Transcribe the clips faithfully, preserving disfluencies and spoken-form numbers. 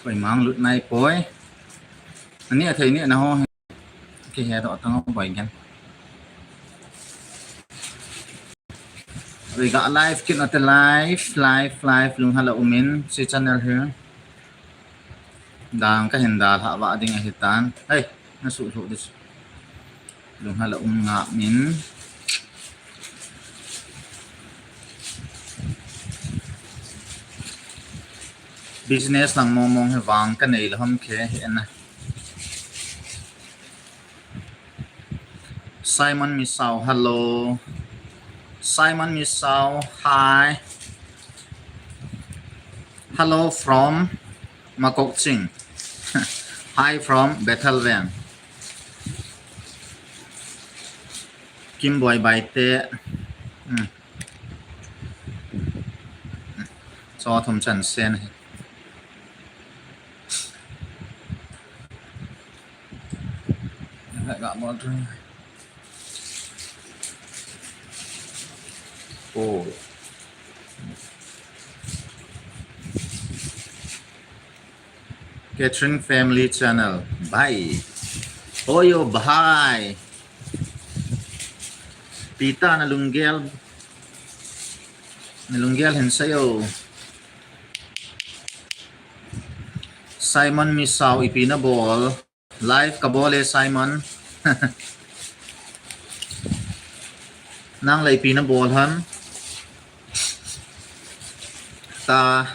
Koi mang lut nai poi. Ani a thei ni na ho. Kihe doh tang boi gen. Ui, ga live kit na te, live, live, live, lungha la umin, si channel hi. Dang ka hin dalha va ding ahi tan. Hey, na su thu dis. Lungha la um nga min. Business lang mong mong hi vang ka nei la ham ke hi na. Simon Misao, hello. Simon Misao, hi. Hello from Makokching. Hi from Bethel Veng. Kim Boy Baite. Hmm. Cho thum chan sen. Ga bol tu. Oh. Catherine Family Channel. Bye. Oyo, bye. Pita na lunggel. Na lunggel hin sayo. Simon Misao, ipi na bol. Live ka bol e, Simon. Nang la ipi na bol ham. Ta.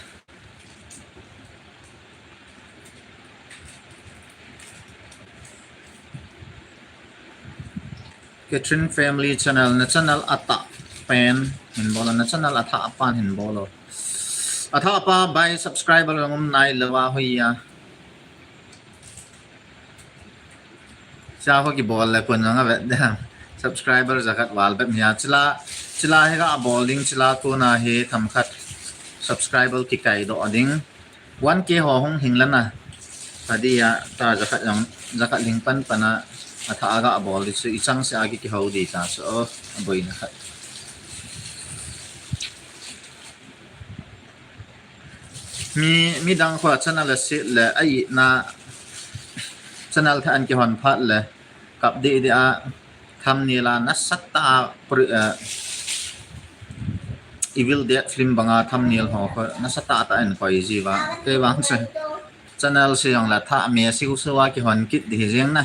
Catherine Family Channel, na channel atah pen hin bol o, na channel atah pan hin bol o. Atah pa by subscriber lang um nai lawa hoiya. Cha ho kibol le kun nga vet da. Subscriber jakhat val bet nia. Chila, chila hi ga bol ding, chila tuna hi themkhat subscriber kikai doh ding. One K ho hung hing lana. Tadi ya ta jakhat jong, jakhat ling pan pana atha aga bol di chu ichang se agi kihou di ta chu, oh, aboina khat. Mi, midang kho channel a sit le, ai na channel tha an kihon phat le, kap di di a, thumbnail a nasatah a, pre-, eh, Evil Dead film banga thumbnail ho kho nasatah a an koi ji va. Kei vang se channel se jong la tha me siu siu a kihon kit di jeng na.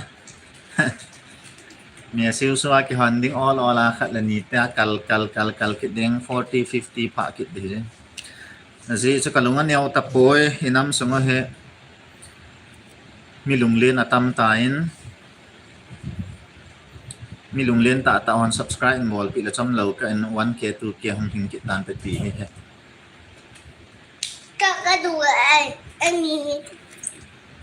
Me siu siu a kihon ding ol ol a khat le ni te a kal, kal, kal, kal kit ding forty, fifty pha kit di jeng. Ajeh chu ka lung a neo tapoi, i nam sung a hi mi lunglen atam tan, mi lunglen tahtah hon subscribe in bolpeh le chomlou ka in one K, two K hung hing kit tante ti hi he. Ka, ka du ai, ani hi.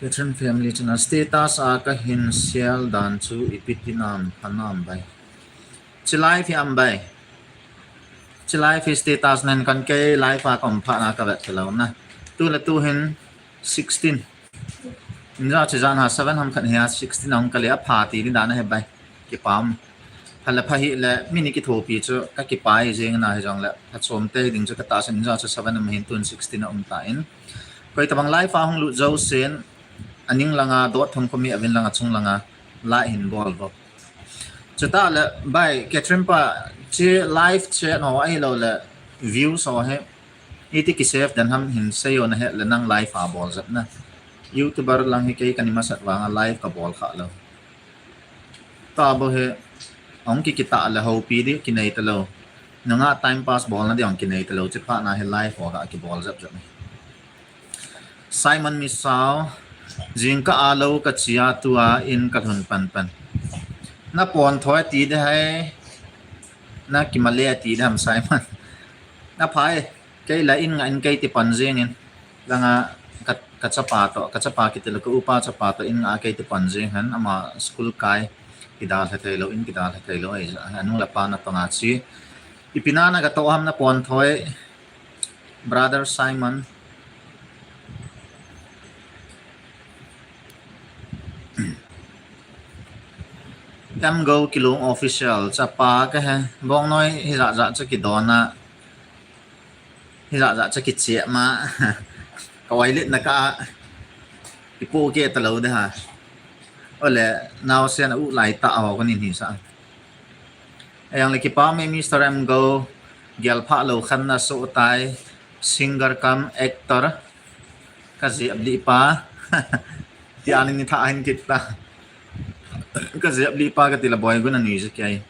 Catherine Family Channel status a ka hin share dan chu ipi ti nam, pha nam bai. Chi live hi am bai. Chi live hi status nen kan kei live a ka um phat na ka vet lou na. Tu le tu hin sixteen. Inja chi jan ha seven ham khat hi a sixteen a hung ka le a pha ti ni dan a he bai. Kipah. Pha le pha hi le mi ni kithopi chu ka kipah jeng na hi jong le pha chom te ding chu ka tahsan inja chu seven am hin tun sixteen a um tan. Koi tabang live a hung lut jou sen aning langa dot thum khomi avin langa chung langa lai hin bol vo. Chuta le bai, Catherine pa, chi live chat ho ahilou le views ho he iti ki save dan ham hin seiyo na he le nang live a bol jep na. YouTuber lang hi kei kani masat vanga live ka bol kha lou. Ta bo he, ong ki kitah le hopi di kinei talou. Nanga time pass bolna di ong kinei talou, chi phat na he live ho ka kibol jep jep ni. Simon Misao, jingkah a lou ka chia tua in ka lhun pan pan. Na pon thoi ti de hai, na kimale ti de ham Simon. Na phai, kei la in nga in kei ti pan jing in. Langa ka, ka chapa to, ka chapa kiti lo ka upa chapa to in nga kei ti pan jing han ama school kai kidal ha thei lou in kidal ha thei lou ai ja. Anu le apa na panga chi. Ipi na na ka to ham na pon thoi. Brother Simon. Em go Kilung Official, chapa ka he, bong noi hi ja ja cha ki dona. Hi ja ja cha ki che ma. Ka wai lit na ka. Ipoh keh talou de ha. Ole, naosen a u lai ta ho kon in hi sa. Ayangle kipa me Mister M Go, gel pha lou khan na so tai, singer cum actor. Ka jep li pa. Ti ani ni tha hin kit ta. Ka jep li pa ka ti la boi gun ani je kei.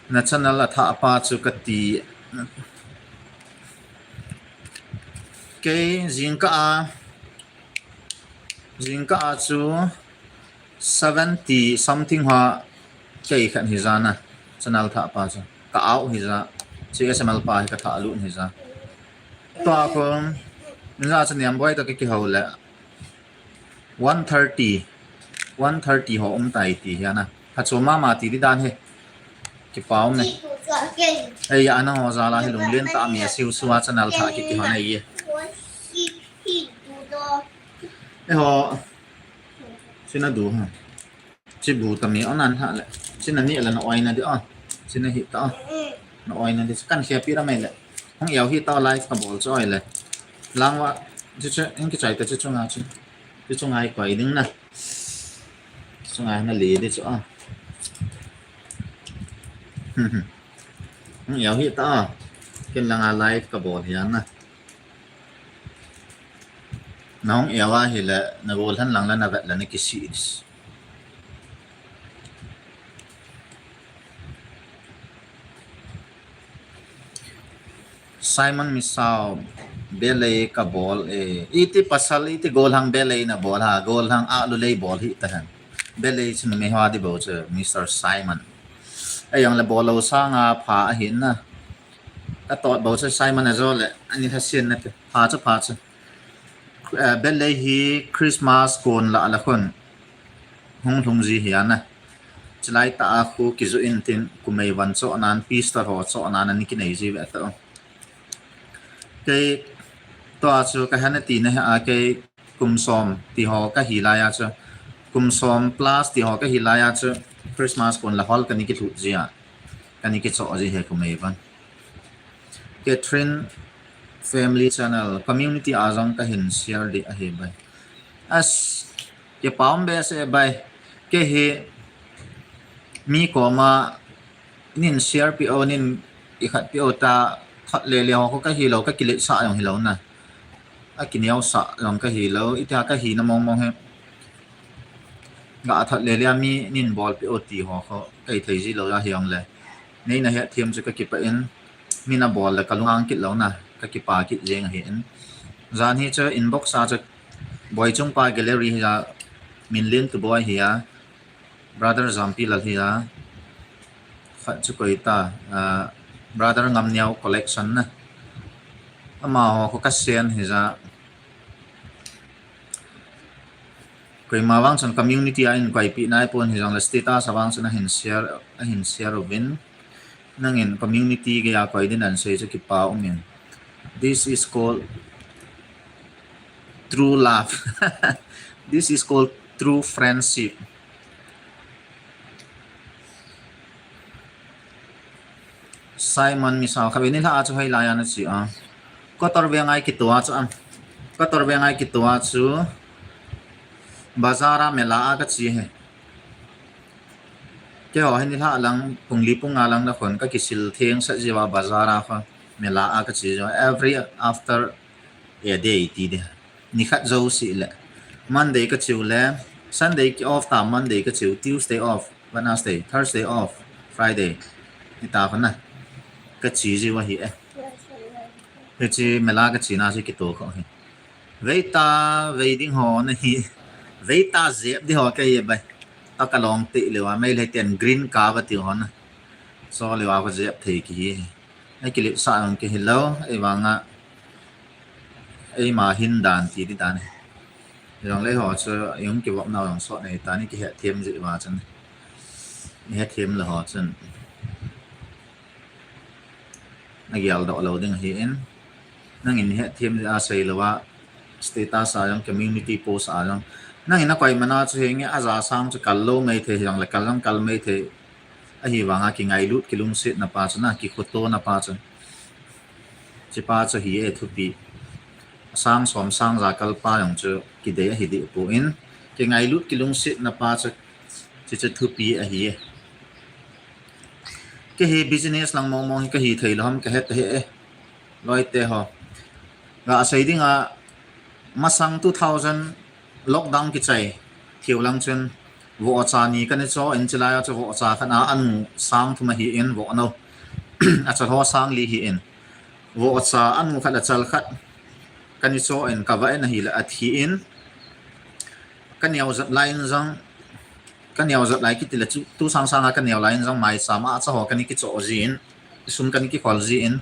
Na channel a tha pa chu ka ti. Kei jingkah a, jingkah a chu seventy something ha kei khat hi ja na channel tha pa chu. Ka au hi ja. Chu S M L pa hi ka tha lut hi ja. Tua kon, ja chu niam boi to ki ki ho le. One thirty, one thirty ho um tai ti hi ana. Ha chu mama ti di dan he. Kipa um e. Ei, ana ho ja la hi lunglen ta mi a siu sua channel tha ki ki ho nei ye. E ho. Sina du ha. Chi bu ta mi anan ha le. Sina ni le na oi na di a. Sina hi ta. Na oi na di kan khia pi ra mai le. Hung yau hi ta live ka bol chu oi le. Langwa. Chu chu in ki chai ta chu chu nga chu. Chu chu ngai koi ding na. Chu ngai na le di chu a. Hung yau hi ta. Ken langa live ka bol hi na. Nahung ewa hile, na gol han lang la na vet la na kisi is. Simon Misao, belei ka bol e. Iti pasal, iti gol hang belei na bol ha, gol hang a lu lei bol hi ta han. Belei chu numei ho di bou chu, Mister Simon. Ei ang le bol lo sanga pha ahi na. Ka tot bou chu Simon a jo le, ani tha sin na te. Pha chu, pha chu. Eh, belei hi Christmas kon la la khun hung lhung ji hi ana. Chilai ta a khu kizu in tin kumei van cho nan, pistol ho cho nan ani kinei ji ve ta. Kei to a chu ka hana ti na ha kei kum som ti ho ka hi lai a chu. Kum som plus ti ho ka hi lai a chu. Christmas kon la hol ka ni ki thut ji a. Ka ni ki cho ji he kumei van. Catherine Family Channel, community a jong ka hin share di ahi bai. As, ke pam be se bai, ke hi mi koma nin share pi o, nin i khat pi o ta, thot le le ho ko ka hi lo, ka kilet sa jong hi lo na. A kineo sa jong ka hi lo, ita ka hi na mong mong he. Ga a thot le le a mi nin bol pi o ti ho ko, ka i thei ji lo a hi jong le. Nei na he thiam chu ka kipa in, mi na bol le ka lungang kit lo na, ka kipa kit jeng ahi in. Jan hi chu inbox a chu Boichungpa Gallery hi a, Minlin tu boi hi a, Brother Zampi Lal hi a, khat chu koi ta, ah, Brother Ngamniau Collection na. Ama ho ko ka sen hi a. Koima vang chun community a in koi pi nai pon hi jong le status a vang chun a hin share, a hin share uvin. Nangin community gei a koi din an sei chu kipa um in. This is called true love. This is called true friendship. Simon Misao, kha veni la a chu hoi lai ana chi a. Kotor ve ngai kitua chu am. Kotor ve ngai kitua chu. Bazar a mela a ka chi he. Ke ho hini la lang pung li pung a lang na khon ka kisil theng sa jiwa bazar a kho mela a ka chi jiwa every after a day ti de. Ni khat zo si le. Monday ka chiu le. Sunday ki off ta, Monday ka chiu, Tuesday off, Wednesday, Thursday off, Friday. Ni ta kho na. Ka chi jiwa hi e. Hi chi mela ka chi na si kitu kho hi. Veita, vei ding ho na hi. Veita jep di ho ka ye bai. Ta ka long ti le wa mai le ten green ka ba ti ho na. So le wa ko jep thei ki hi. Ai ki le sa ang ki hi lo, ai wa nga. Ai ma hin dan ti di dan. Jong le ho chu yung ki wap na jong so nei ta ni ki he thiam ji wa chun. Ni he thiam le ho chun. Na gial doh lo ding ahi in. Nangin hethem a sei lo a status a jong community post a jong. Nangin a koi mana chu henge a ja sang chu kal lo mai thei jong le kal jong kal mai thei. Ahi vanga kingailut kilungset na pa chu na kikhoto na pa chu. Chi pa chu hi e thupi. Sang som sang ja kalpa jong chu kidei ahi deh pon, kingailut kilungsetna pa chu, chu chu thupi ahi e. Kei hi business lang mong mong hi kahi thei lou ham kahet ahi e. Loite ho, gasei dinga, masang two thousand lockdown kichai thei lang chun, vohcha ni kani cho in, chulai a chu vohcha khat a anu sang thum ahin, vohnou achal ho sang li ahin, vohcha anu khat achal khat kani cho in, kavah in ahile athi in, kaneo jat lai in jong, kaneo jat lai kiti le chu, tu sang sanga kaneo lai in jong maicham a acha ho kani kicho jin, sum kani kikhol jin,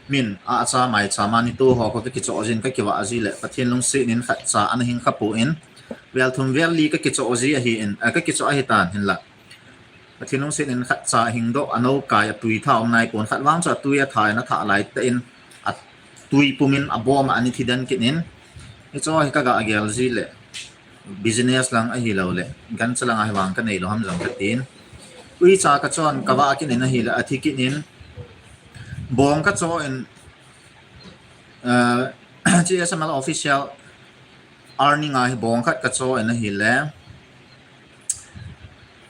min a acha maicham a ni tu ho kho kakicho jin, kakivah ji le Pathen lungset in khatcha ana hing kha pon, vel thum vel li kakicho ji ahin, a, kakicho ahitan hinla, Pathen lungset in khatcha hingdoh, anou kai, atui tha um nai pon, khat vang chu atui atha in, atha lai tah in, atui pum in abom a ani thi den kit in, hicho hi kaga gel ji le, business lang ahilou le, gancha lang ahi vang kanei lou ham jong katin, uicha kachon kavah kit in ahile athi kit in, bong kacho in, uh, G S M L official earning a hi bong khat kacho in ahile,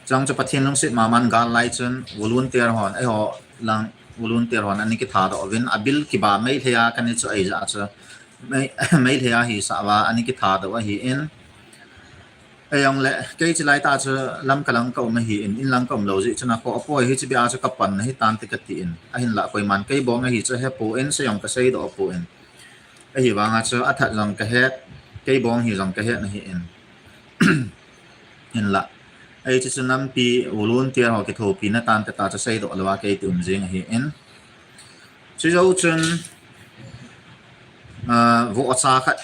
chang chu Pathen lungset maman gal lai chun volunteer hon, eiho lang volunteer hon ani kithadoh uvin, a bill kiba Meitei a kani chu ahijeh chu, Mei, Meitei a hisah uva ani kithadoh ahin, eijongle kei chulai tah chu lam kalang kaum ahin, in lang kaum lou jeh chun akhoh apoi, hiche bia chu kapan ahitan te katin, ahinla koiman kei bong ahi chu ahepon, sei jong kaseidoh pon, ahivanga chu athat jong kahet, kei bong hi jong kahet ahin, hinla, hiche chu nampi volunteer ho kithopina tan te tah chu seidoh louva kei ti um jing ahin, chujou chun, ah, vohcha khat,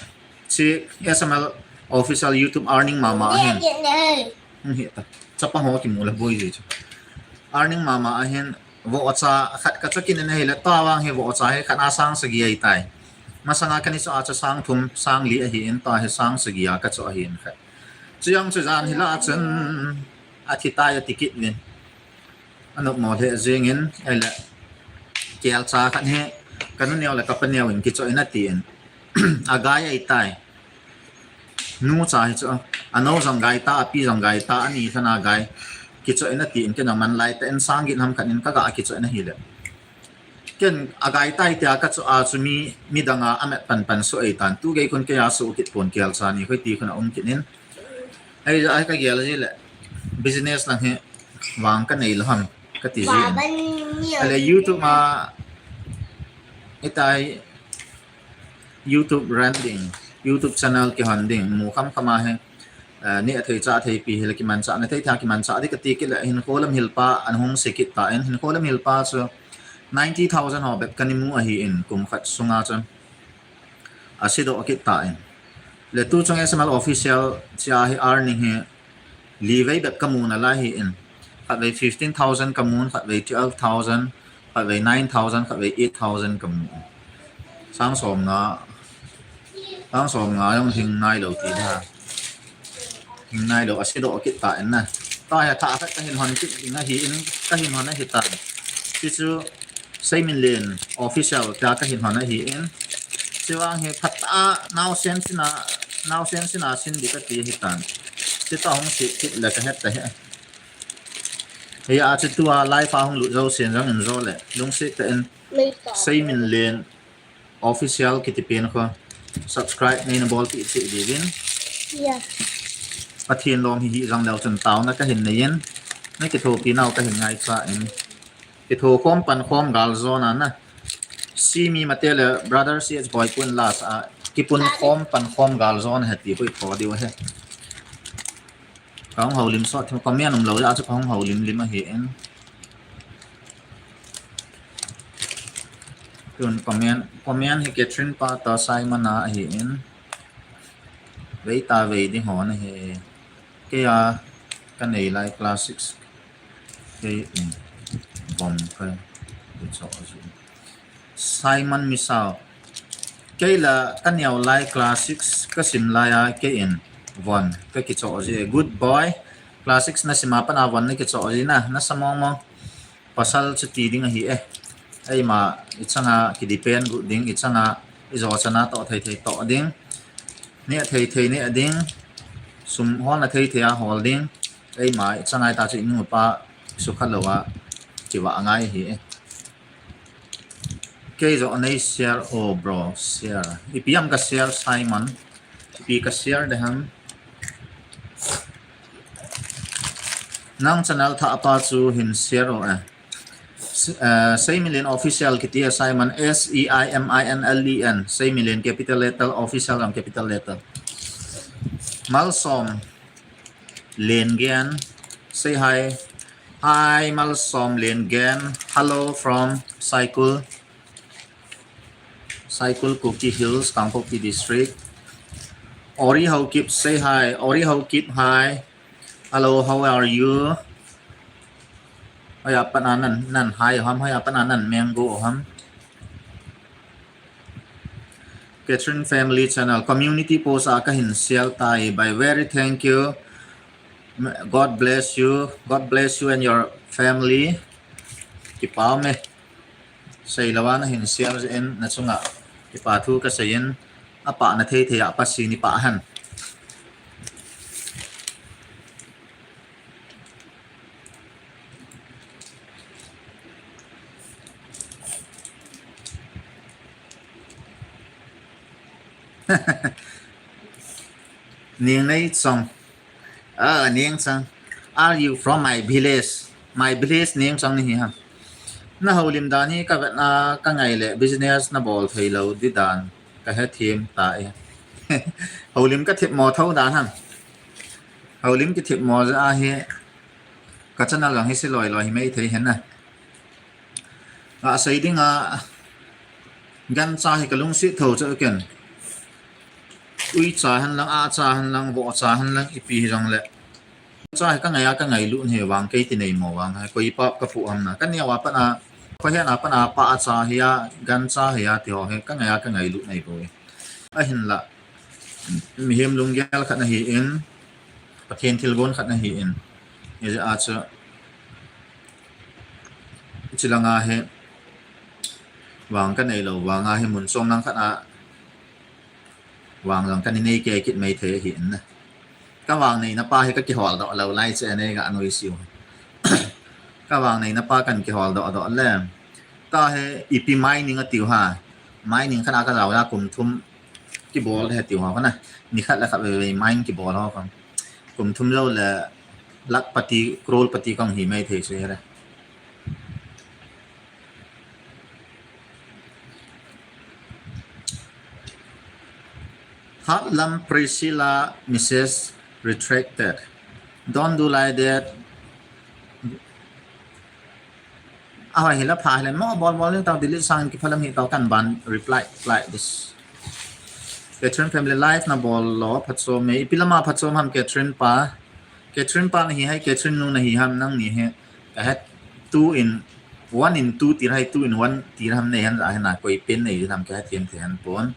chu S M L official YouTube earning mama ahin, hita, chapang ho kimu le boi ji chu, earning mama ahin, vohcha khat kacho kit in ahile, tua vang hi vohcha hi khat a sang sagi ahitai, masanga kani cho a chu sang thum sang li ahin, tua hi sang sagi a kacho ahin khat, chujong chu jan hila chun athi tai ati kit uvin, anopmo lheh jengin, ahile kelcha khat hi kanu neo le kapa neo in kicho in atin, agai ahitai, nucha hi chu, anou jong gaita, api jong gaita, ani lhana gai, kicho in atin, kei jong manlai tah in sang get ham khat in kaga kicho in ahile, ken agai tai tia kacho a chu mi, midang a amet pan pan soh ahitan, tu gei khun kei a soh kit pon, kelcha ni khoi ti khun aum kit in, ahijeh a kagel ji le, business lang hi vang kanei lou ham kati jin, ahile YouTube a, hitai, YouTube branding, YouTube channel kihon ding, mu kham kham ahi, eh, neh thei chah thei pi hile kimanchah na thei thei a kimanchah ding kati kit le, hinkho lam hilpa ana hung se kit tan, hinkho lam hilpa chu ninety thousand ho bep kani mu ahin, kum khat sunga chun asedoh kit tan, le tu chung S M L official chia hi earning hi li vei bep kamu nalai ahin, khatvei fifteen thousand kamun, khatvei twelve thousand, khatvei nine thousand, khatvei eight thousand kamun, sang som nga, sang som nga jong hing nailou ti ha, hing nailou, asedoh kit tan na, tua hi atha khat kahin hon kit ding ahin, kahin hon ahitan, ti chu Seiminlen official tia kahin hon ahin, chuvang hi phat a naosen sina, naosen sina sin ding kati ahitan, chutah hung se kit le kahet ahi, hia chu tua live a hung lut jousen jong in jo le lungset tah in Seiminlen official kiti pen kho subscribe neina bolpeh cheh diuvin, Pathen lom hi hijong leu chun taona kahin nei in, nakithopi nau kahin ngaichan, kithokhom pankhom galjona na, Simi Mate le brother C H Boipun last a kipunkhom pankhom galjona ahi ti hoi tho diu ahi. Kahung houlim sot thim, comment umlou jeh a chu kahung houlim lim ahin, tun comment, comment hi Catherine pa toh Simon a ahin, vei ta vei ding hon ahi, kei a kanei lai class six, kei in von kakicho ji, Simon Misao, kei la kaneo lai class six kasim lai a kei in von kakicho ji, good boy, class six nasim a pat a von nakicho ji na, nasa mong mong, pasal chu ti ding ahi e, eima ichanga kidepend got ding, ichanga ijo chana toh thei thei toh ding. Neh thei thei neh ding. Sum holna thei thei a hol ding. Eima chang ngai ta chu inu pa sukha lou a chiva ngai hi. Kei jo nei share o bro, share. Ipi ham ka share Simon. Ipi ka share de ham. Nang channel thah pa chu hin share o eh. S-, eh, Seiminlen Official kiti a Simon, S E I M I N L E N, Seiminlen capital letter, Official and capital letter. Malsom Lengen, say hi. Hi, Malsom Lengen. Hello from Saikul. Saikul Kuki Hills, Kangpokpi District. Ori Haokip, say hi. Ori Haokip, hi. Hello, how are you? Hoiya pat a nan, nan hi ham, hoiya pat a nan mango ham. Catherine Family Channel, community post a kahin share tai, bye, very thank you. God bless you. God bless you and your family. Kipa ume. Seilou a nahin share in nachunga kipa thu kasei in, apah na thei thei a pa sini pa han. Ning nei chong. Ah, ning chong. Are you from my village? My village ning chong ni hi ha. Na houlim dan hi ka vet na ka ngai le business na bol thei lou di dan ka he thim ta e. Houlim ka thip mo tho dan ham. Houlim ki thip mo ja hi ka channel lang hi si loi loi hi mai thei hen na. Nga sei ding a, gancha hi ka lungset tho chu ken. Uicha hen lang, acha hen lang, vohcha hen lang, ipi hi jong le. Cha hi ka ngai a ka ngailut hi vang kei ti nei mo vang, koi pa ka pu ham na. Ka neo a pat a, koi hen a pat a pa acha hi a, gancha hi a ti ho hi ka ngai a ka ngailut nei bou. Ahin la, mihem lunggel khat na hi in, Pathen thilgon khat na hi in. Hi ja a chu, Chilanga hi vang ka nei lou, vang a hi mun chom lang khat a vang lang ka ni nei kei kit mai thei hi in na. Ka vang neina pa hi ka kihol doh lou lai che nei ga noi siu. Ka vang neina pa kan kihol doh doh le. Ta hi ipi mining a tiu ha. Mining khat a ka jao la kum thum kibol he tiu ha na. Ni khat la khat vei vei mine kibol ho ka. Kum thum jou le lakhpati, crorepati kong hi mai thei chu he le. Hatlam Priscilla, message retracted. Don't do like that. Ahoi hi la pha hi le mo bol bol ni tau delete sang ki phalam hi tau kan ban reply like this. Catherine family live na bol lou phatchom e. Ipi lama phatchom ham Catherine pa. Catherine pa na hi hai, Catherine nu na hi ham nang ni he. Ka het two in, one in two tir hai, two in one tir ham nei han la he na koi pen nei ham ka het thiem thei han pon.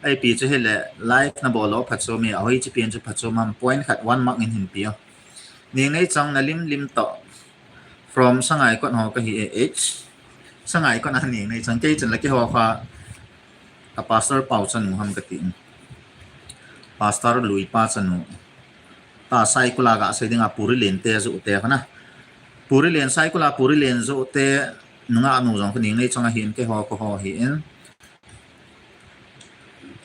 Ipi chu hi le live na bol lou phatchom e. Ahoi chi pen chu phatchom ham point khat one mark in hin pi o. Ning nei chang na lim lim to. From Sangaikot ho ka hi e H. Sangaikot a ning nei chang kei chun la kei ho kha ka Pastor Pau chanu ham ka ti. Pastor Lui pa chanu. Ta Saikul a ga sei ding a Purilen te ju te kha na. Purilen Saikul a Purilen ju te nunga nu jong ka ning nei chang a hin kei ho ko ho hi in.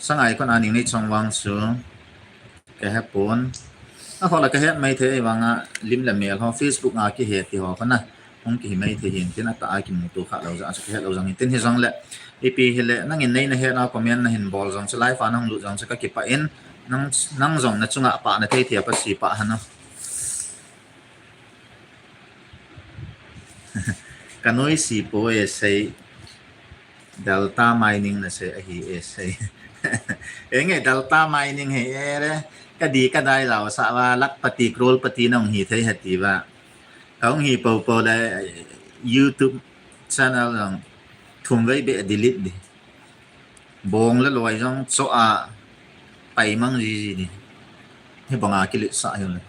Sangaikot a ning nei chang vang chu ka he pon. A ho la ka het mai thei vang a lim le mel ho Facebook a ki he ti ho kha na. Hung ki hi mai thei hin tin a ta a ki mu tu kha lou ja chu ka het lou jang hin tin hi jang le. Ipi hi le nang in nei na he na comment na hin bol jang chu live a nang lut jang chu ka kipah in nang, nang jong na chunga pa na thei thei pa si pa ha na. Ka noi si po e sei. Delta mining na sei ahi e sei. Enge Delta mining he e re. Ka di ka dai lau sa va lakhpati crorepati nong hi thei hati va. Ka hung hi po po le YouTube channel nong thum vei be delete di. Bong le loi jong cho a pai mang ji ji ni. Hi banga kilit sa hi le.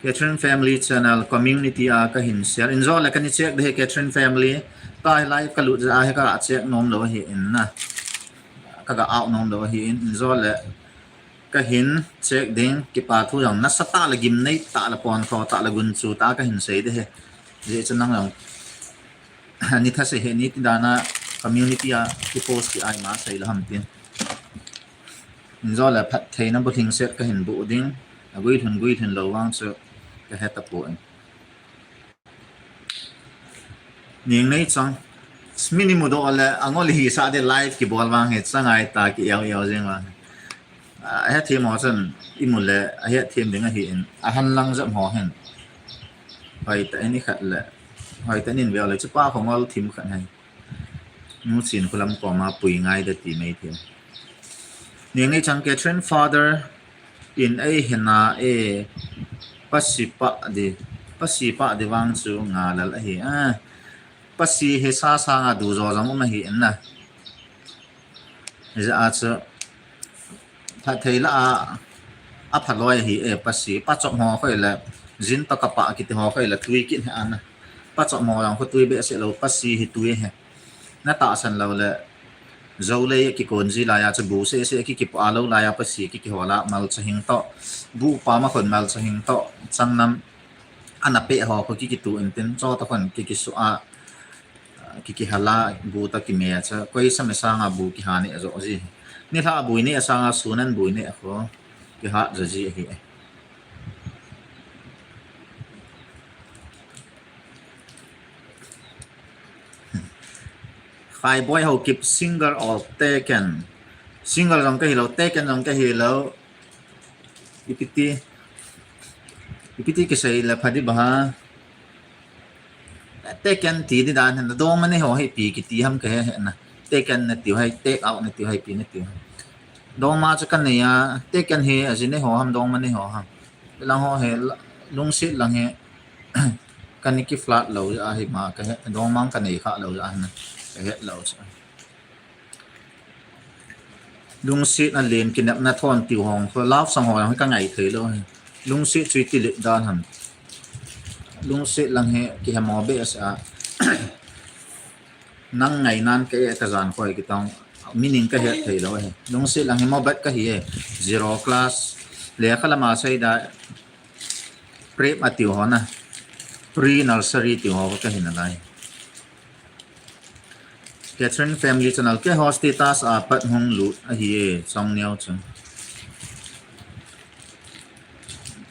Catherine Family Channel community a kahin share in, jole kani check de hi Catherine Family. Ka hi live kalut ja hi ka check nom lou hi in na. Ka ga out nom lou hi in, in jole kahin check ding, kipa thu jong nasatah le gimneitah le pontho tah le gunchu tah kahin sei de hi. Jeh chun nang jong ni thase hi ni ti dan a community a ki post ki ai ma sei lou ham tin. In jole phattheina bulhingset kahin bu ding, a guilhun guilhun lou vang chu kahe tapon. Ning nei chang. Smini mudoh le angol hi sa de live kibol vang hi changai ta ki yau yau jing vang. A, hethem ho chun imu le, a, hethem ding ahi in, ahan lang jep ho hin. Hoi ta in i khat le, hoi ta in veu le, chupa khongol thim khat hai. Nu chin khulam koma pui ngai da ti mai thim. Ning nei chang Catherine father in ei hena e, pasi pa di, pasi pa di vang chu ngalal ahi. A, pasi hi sa sanga du jo jong um ahi in na. Hijeh a chu phatthei la a, aphaloi ahi e pasi. Pachop ho khoi le, jin to kapa kiti ho khoi le, tui kit hi ana. Pachop ho jong khu tui behseh lou, pasi hi tui hi. Na tahsan lou le, jou lei kikon ji lai a chu bu seh seh ki kipa lou lai a pasi ki kihola malcha hing to. Bu pa ma khon malcha hing to. Changnam ana pe ho khu ki kitu in tin cho to khon ki kisu a. Ki kihala bu ta kime cha, koi sa me sanga bu kiha ne jo ji. Ni lha bu ne sanga sunan bu ne kho kiha jo ji hi. Khai Boy Haokip single or taken. Single jong ka hilou, taken jong ka hilou. Ipiti, ipiti kisei le phadi ba ha. Taken ti di dan hen, dongma nei ho hi pi kiti ham kahe he na. Taken na tiu hai, take out na tiu hai, pi na tiu hai. Dongma chu ka nei a, taken hi a ji nei ho ham, dongma nei ho ham. Lang ho he, lungsit lang he, ka ni ki flat lou a hi ma kahe, dongma ka nei kha lou a na. Kahe lou cha. Lungsit a len kinepna thon tiu hong, love song ho jong ka ngai thei lou. Lungsit chu iti le dan ham. Lungsit lang hi kihemo behseh a. Nang ngainan ka e ka jan khoi kitong. Meaning ka het thei lou hi. Lungsit lang hi mo bet ka hi e. Zero class. Lekha lama sei da. Prep a tiu ho na. Pre nursery tiu ho ka hi na lai. Catherine Family Channel, keiho status a pat hung lut ahi e, chong neo chu.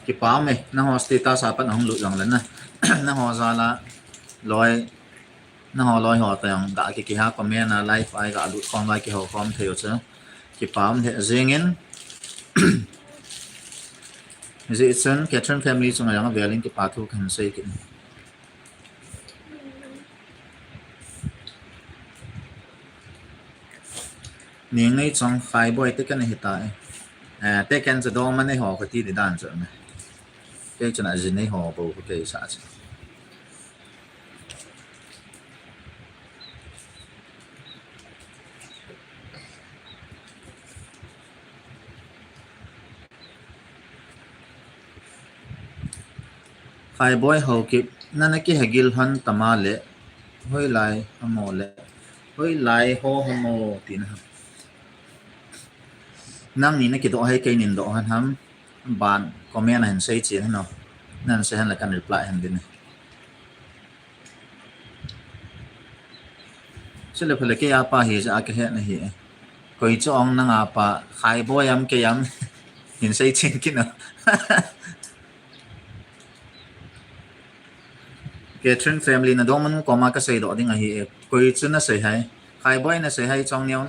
Kipa me, nangho status a pat hung lut jong le na. Nangho jal a loi, nangho loi ho ta jong ga ki kiha comment a live ai ga lut khom lai kiho khom thei u chu. Kipa me jing in. Hijeh chun Catherine Family chunga jong avel in kipa thu kahin sei kit. Ning nei chong Khai Boy taken hi ta e. Eh, taken chu dongma nei ho ka ti di dan chu me. Kei chun a ji nei ho bou ka kei sa chu. Khai Boy Haokip, nana kihagil hon tama le, hoilai hamo le, hoilai ho hamo tina. Nangni na kidoh hai kei nin doh han ham, ban comment a hin sei chen hano. Nan sei han le kan reply han din. Chule phale kei apa hi ja ka het na hi. Koi chu ong nang apa, Khai Boy am kei am. Hin sei chen kit na. Catherine Family na dongma nu koma ka sei doh ding ahi e. Koi chu na sei hai. Khai Boy na sei hai chong neo.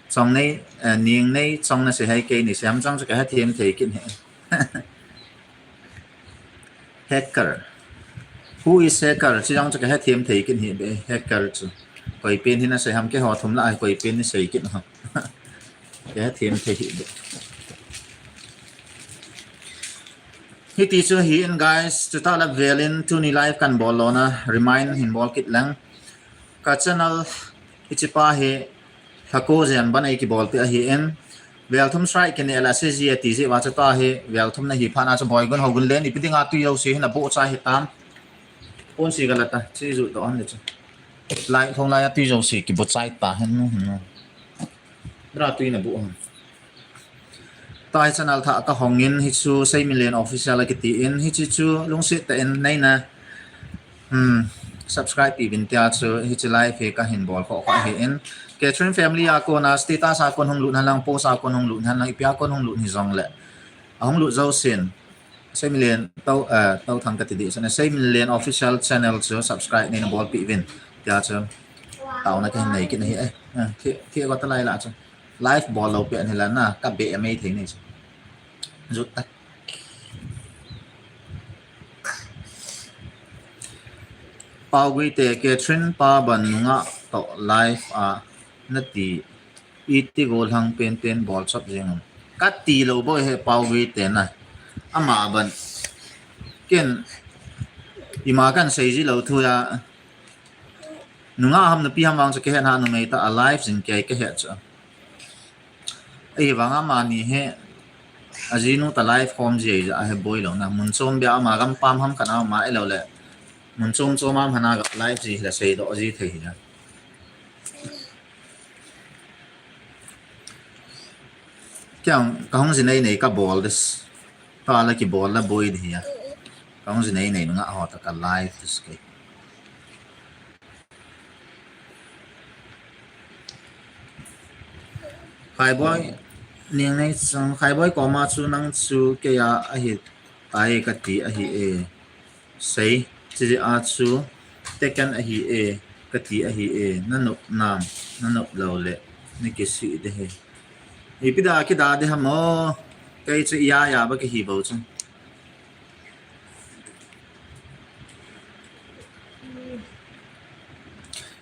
Chong nei, eh, ning nei chong na sei hai kei ni sei ham chong chu ka hethem thei kit hi. Hacker. Who is hacker? Chi jong chu ka hethem thei kit hi be hacker chu. Koi pen hi na sei ham keiho thum la ai koi pen ni sei kit ham. Ka hethem thei hi be. Hiti chu hi in guys, chuta la velin tuni live kan bol lona remind hin bol kit lang. Ka channel hiche pa hi lhako jen ban ei kibol te ahi in. Vel thum strike kine la se ji ati ji va chu ta hi vel thum na hi phat na chu Boigun Hogun len ipi dinga tui jouse hi na bu chai hitam. Pon si gala ta, chi ju to an ni chu. Lai thong lai a tui jouse ki bu chai ta hen nu nu. Bra tui na bu hon. Tua hi channel thah ka hong in, hichu Seiminlen Official a kiti in, hichi chu lungset tah in neina, hmm, subscribe pi uvin tia chu hichi live hi ka hin bol kho kho hi in. Catherine family a kona status a kon hung lut hen lang, post a kon hung lut hen lang, ipi a kon hung lut hi jong le. A hung lut jousen. Seiminlen to, eh, to thang ka ti di. Seiminlen Official channel chu subscribe neina bol pi uvin. Tia chu. Taona ka hin nei kit na hi, eh. Eh, thi, thi ko ta lai la chu. Live bol lou pen hi la na, ka be a mei thei ni chu. Jut ta. Pau Guite, Catherine pa ban nunga to live a na ti, iti gollhang pen pen bol chop jing. Ka ti lou boi he Pau Guite na. Ama ban. Ken ima kan sei ji lou thu ya. Nunga ham nupi ham vang chu ka het na numei ta a live jing kei ka het chu. Ei vang ama ni he a jinu ta live khom ji a he boi lou na mun chom bia ama gam pam ham kana ma e lou le. Mun chom chom am hana ga live ji la sei do ji thei hi na. Kiang ka hong ji nei nei ka bol des. Ta la ki bol la boi di ya. Ka hong ji nei nei nunga ho ta ka live des kei. Khai boi, ning nei chang, khai boi koma chu nang chu kei a ahi tai ka ti ahi e. Sei, chi a chu, te kan ahi e, ka ti ahi e, na nop nam, na nop lou le, na ki si de he. Ipi da ki da de ham o, kei chu ya ya ba ki hi bo chu.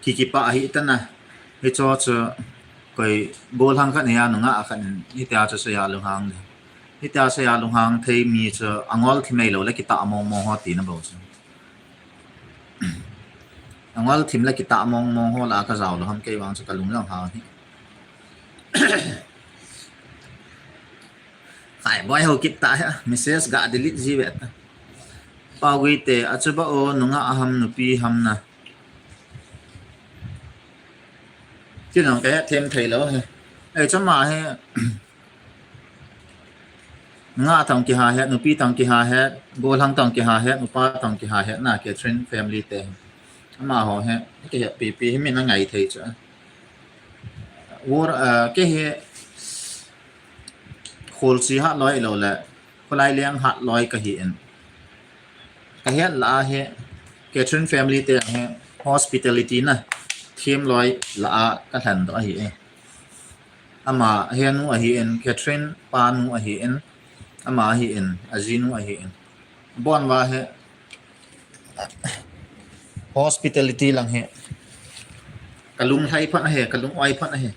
Ki kipa ahi ta na. Hi cho cho koi gollhang khat ni ya nunga a khat ni tia cho saya lunghang ni. Hi tia saya lunghang thei mi cho angol thi mei lo le kita mong mong ho ti na bo cho. Angol thim le kita mong mong ho la ka jao lo ham kei vang cho ka lung lang ha hi. Khai boi ho kit ta ha. Message ga delete ji ve ta. Pau Guite, a chu ba o nunga a ham nupi ham na. Ti nang ka het them thei lo he. Ei, chama he. Nga tang ki ha het, nupi tang ki ha het, gollhang tang ki ha het, nupa tang ki ha het na Catherine family te. Ama ho he, ki het pi pi hi min a ngai thei cha. War, uh, ke he. Khol si ha loi lo le. Kholai leng hat loi ka hi in. Ka het la a hi, Catherine family te hi hospitality na, thim loi la a ka hlan do ahi e. Ama he nu ahi in, Catherine pa nu ahi in, ama ahi in, a ji nu ahi in. Bon va he, hospitality lang he. Ka lung hlai phan ahi, ka lung oi phan ahi.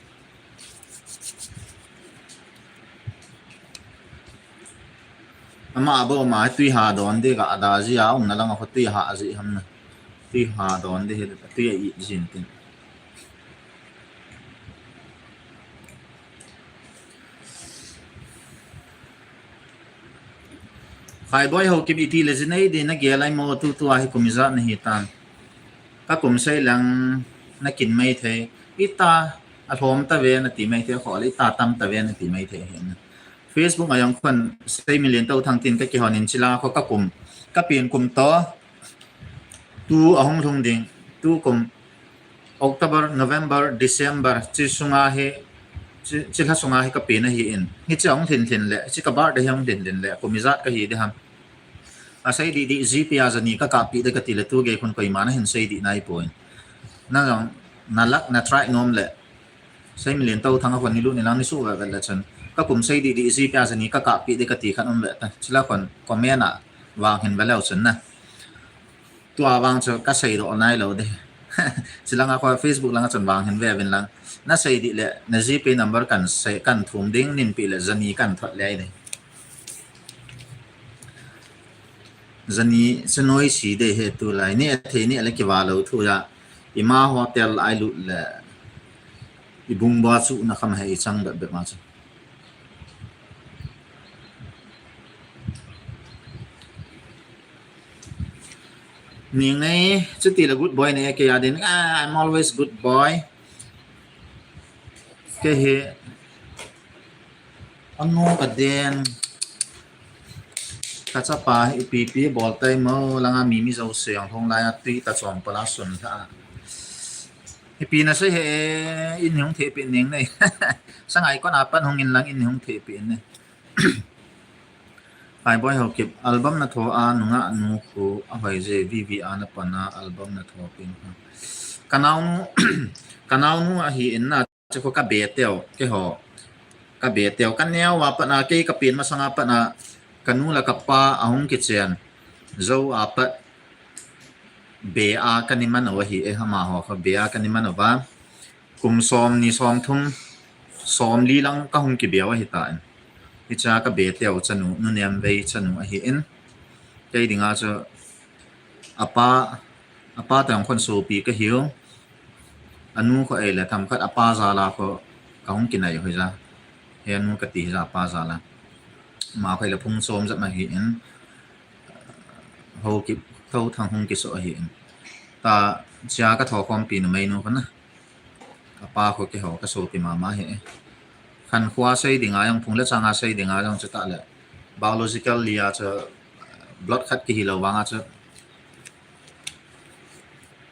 Ama bo ma tui ha don de ga da ji a um na lang a tui ha ji ham na. Tui ha don de he tui a i jin tin. Khai boi ho kim iti le jinei di na gel ai mo tu tu a hi kum ijat na hi tan. Ka kum sei lang na kin mai thei. Ita a hlom ta ve na ti mai thei, khol ita tam ta ve na ti mai thei hin. Facebook a jong khon sei million to thang tin ka kihon in chila kho ka kum. Ka pin kum to. Tu a hung lhung ding. Tu kum October, November, December, chi sunga hi, chi, chi lha sunga hi ka pin ahi in. Hi chi hung lhin lhin le, chi ka birthday hi hung lhin lhin le, kum ijat ka hi di ham. A sei di di, GPay a jani ka kap pi de ka ti le tu gei khun koima na hin sei di nai poi. Na jong, na lak, na try nom le. Sei million to thang a khun ni lu ni lang ni su ve ve le chun. Ka kum sei di di, GPay a jani ka kap pi de ka ti khan um ve ta. Chila khun comment a vang hin ve leu chun na. Tua vang chu ka sei doh nai lo de. Chilanga kho Facebook langa chun vang hin ve vin lang. Na sei di le, na GPay number kan sei, kan thum ding nin pi le jani kan thot le ai de. Jani chu noi si de he tu lai. Ni a thei ni a le ki va lo thu ya. I ma hotel ai lut le. I bung ba chu na kham he i chang be be ma chu. Ning nei, chuti le good boy nei, kei a din, ah, I'm always good boy. Kei hi, anu ka den, ka chapa hi ipi ipi bol tai mo, langa mi mi zo siang hong lai a tui ta chom pala sun tha. Ipi na sei he, in hong the pi ning nei. Sangai kon a pan hong in lang in hong the pi nei. Hi boy Haokip, album na tho a nunga nu khu a hoi je V V R na pana album na tho pin. Ka nau nu, ka nau nu ahi in na chu ka be teo, kei ho. Ka be teo, ka neo a pat na kei ka pin masanga pat na ka nu la ka pa ahung kichen. Zo a pat be a ka ni man o ahi e, hama ho kha be a ka ni man o va. Kum som ni som thum, som li lang ka hung ki be o ahi ta in. Hicha ka be teo chanu, nu nem vei chanu ahi in. Kei dinga chu apa, apa tang khon sopi ka hiu. Anu kho ei le tham khat apa za la kho ka hung ki nai hoi za. He anu ka ti za apa za la. Ma khoi le phung som za ma hi in. Haokip tho thang hung ki so ahi in. Ta chia ka tho khom pi nu mai nu kho na. Apa kho kei ho ka sopi mama hi. Khan khua sei dinga jong phung le changa sei dinga jong chu ta le. Biological lia chu blood khat ki hi lo vanga chu.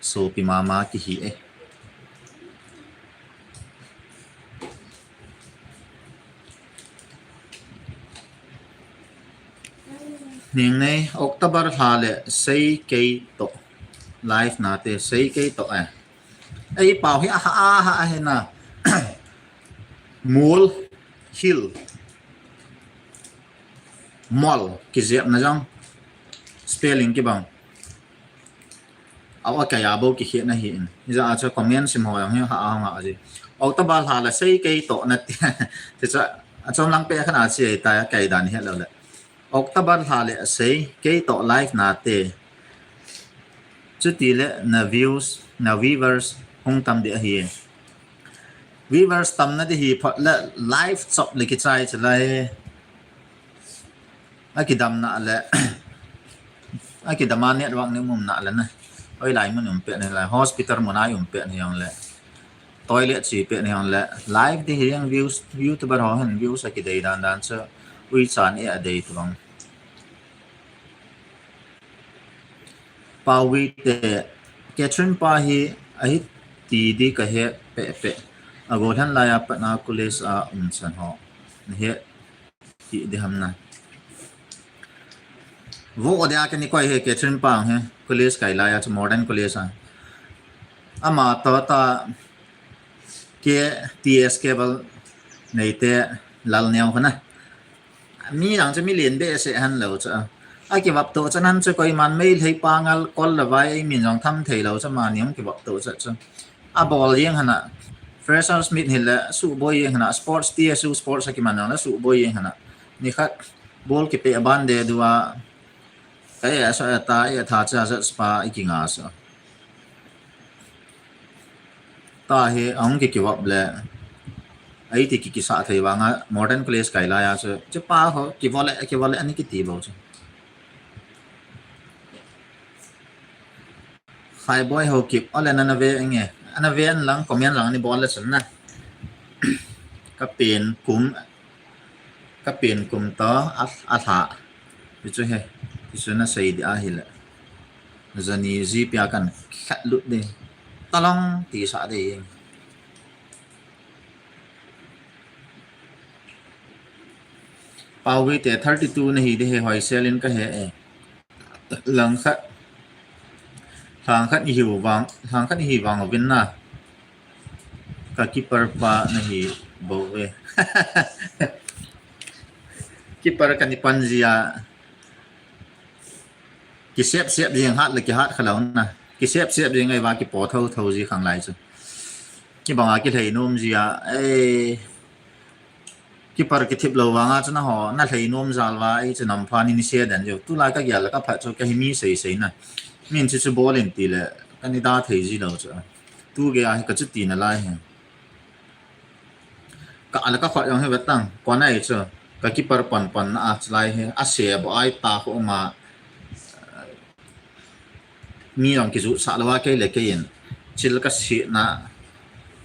Sopi mama ki hi e. Ning nei October lha le sei kei to. Live na te sei kei to e. Ei pau hi aha aha ahi na. Mul hil. Mol, ki zep na jong. Spelling ki bang. Au a kai a bo ki khia na hi in. Hi za a chu comment sim ho jong hi ha a nga a ji. October lha la sei kei to na ti. Ti cha a chom lang pe khan a chi ai ta kai dan hi lo le. October lha le sei kei to live na te. Chuti le na views, na viewers hung tam di ahi. Viewers tam na di hi phat le live chop le ki chai chalai. A ki dam na le. A ki dam a network ni um na le na. Oi lai mun um pe ni lai hospital mun ai um pe ni jong le. Toilet chi pe ni jong le. Live di hi jong views, YouTuber ho hin views a ki dei dan dan chu. Ui chan e a dei tu bang. Pawi te, Catherine pa hi, ahi ti di ka he pe pe. A go lhan lai a pat na college a um chan ho. Na he ti di ham na. Vo dia ka ni koi he Catherine pa he, college kai lai a chu modern college a. Ama to ta ke T S cable nei te lal neo khana. Mi jang chu mi lien behseh han lo chu. A kivop to chu nan chu koiman Meitei pangal kol le vai ei min jong tham thei lo chu mani jong kivop to chu chu. A bol jeng hana. Freshers meet hi le suboi jeng hana. Sports T S U sports a kiman jong le suboi jeng hana. Ni khat bol kipe ban de dua. Ka e sa ta e tha cha sa spa i kinga sa. Ta hi ahung ki kivop le. Ai ti ki kisa thei vanga modern college kai lai a chu. Chu pa ho kivop le, kivop le ani kiti bo chu. Hi boy Haokip, ole na na ve nge. Ana ve an lang comment lang ni bol le chun na. Ka pen kum, ka pen kum to a, a lha. Ti chu he, ti chu na sei di ahi le. Jani ji pia kan khat lut di. Talong ti sa di. Pawi te thirty two na hi di he hoi selin ka he e. Lang khat. Lang khat i hiu vang, lang khat i hi vang vin na. Ka keeper pa na hi bo ve. Keeper ka ni pan zia. Ki sep sep zing hat le ki hat kha lo na. Ki sep sep zing ai va ki po tho tho zi khang lai chu. Ki banga ki lhei nom zia. Ei. Keeper ki thip lo vanga chu na ho, na lhei nom zal va, ei chu nam pha ni ni se dan jo. Tu lai ka gial ka phat chu ka hi mi sei sei na. Min chu chu bol in ti le, ka ni da thei zi lo chu. Tu ge a hi ka chu ti na lai he. Ka ala ka khot jong he vetang, ko na ei chu. Ka keeper pon pon na a chu lai he. A se bo ai ta ko ma. mi jong kijuh sah lou a, kei le kei in thil ka sihna,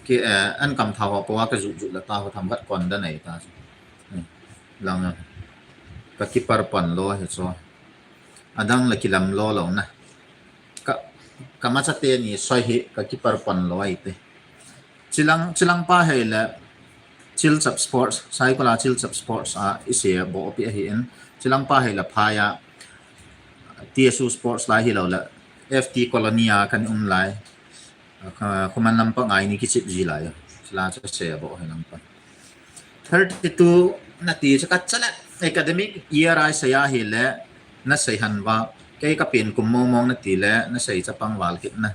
kei, eh, an kam thao ho po a ka juh juh le ta ho tham vat kon da nei ta. Hmm. Lang a. Ka kipar pan lou hi chu. Adang le kilam lou lou na. Ka, ka machate ni soi hi ka kipar pan lou ai te. Chilang, chilang pa hei le Chilchap Sports, Saikul a Chilchap Sports a i se bo pi ahi in. Chilang pa hei le phai a T S U Sports lai hi lou le F T Colony a kan um lai. Kha, khuman lam pa ngai ni kichip ji lai. Chila chu se bo hei lam pa. Thirty-two na ti chu ka chalat. Academic year a i sei a hi le na sei han va. Kei ka pin kum mong mong na ti le na sei chapang val kit na.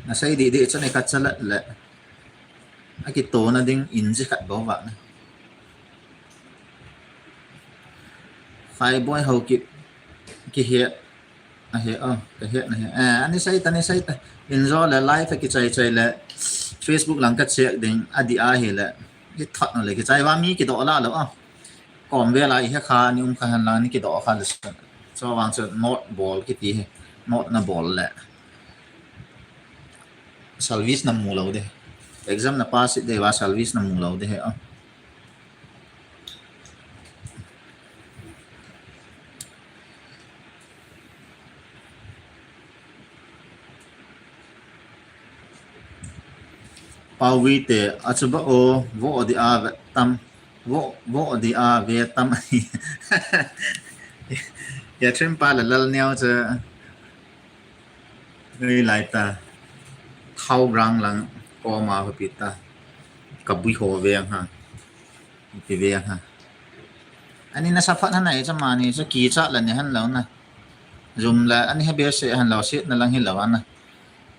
Na sei di di chu ni ka chalat le. A kito na ding in ji khat bo va na. Khai boi hau ki, ki he. A he, oh, ka he, na he. Eh, ani sei ta, ni sei ta. In jo le live ki chai chai le. Facebook lang ka check ding, a di a hi le. Ki thot na le, ki chai va mi ki do la lo, ah. Kom ve la i he kha, ni um kha han la, ni ki do kha le. So vang chu note bol ki ti he. Note na bol le. Service na mu lou de. Exam na pass de va service na mu lou de he, ah. Pawi te, a chu ba o, vo di a ve tam, vo, vo di a ve tam. Ya trim pa la lal neo chu. Ei lai ta, thau rang lang, ko ma ho pi ta, ka bui ho ve ha. Ti ve ha. Ani na sa phat han ai cha ma ni cha ki cha la ni han lo na. Zum la ani ha be se han lo se na lang hi lo na.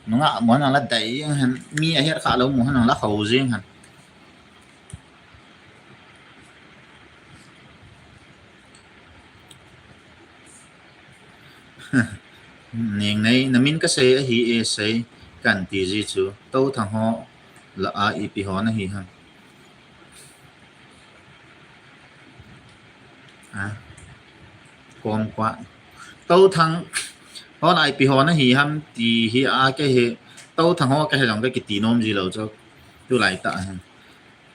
Nunga mo na la dai han mi a her kha lo mo han la ho jing han. Ning nei, na min ka sei ahi e sei, kan ti ji chu, Tothang ho la a ipi ho na hi ham. A, kom kwa. Tothang ho la ipi ho na hi ham ti hi a ka he, Tothang ho ka he jong ka kiti nom ji lo chu, tu lai ta ham.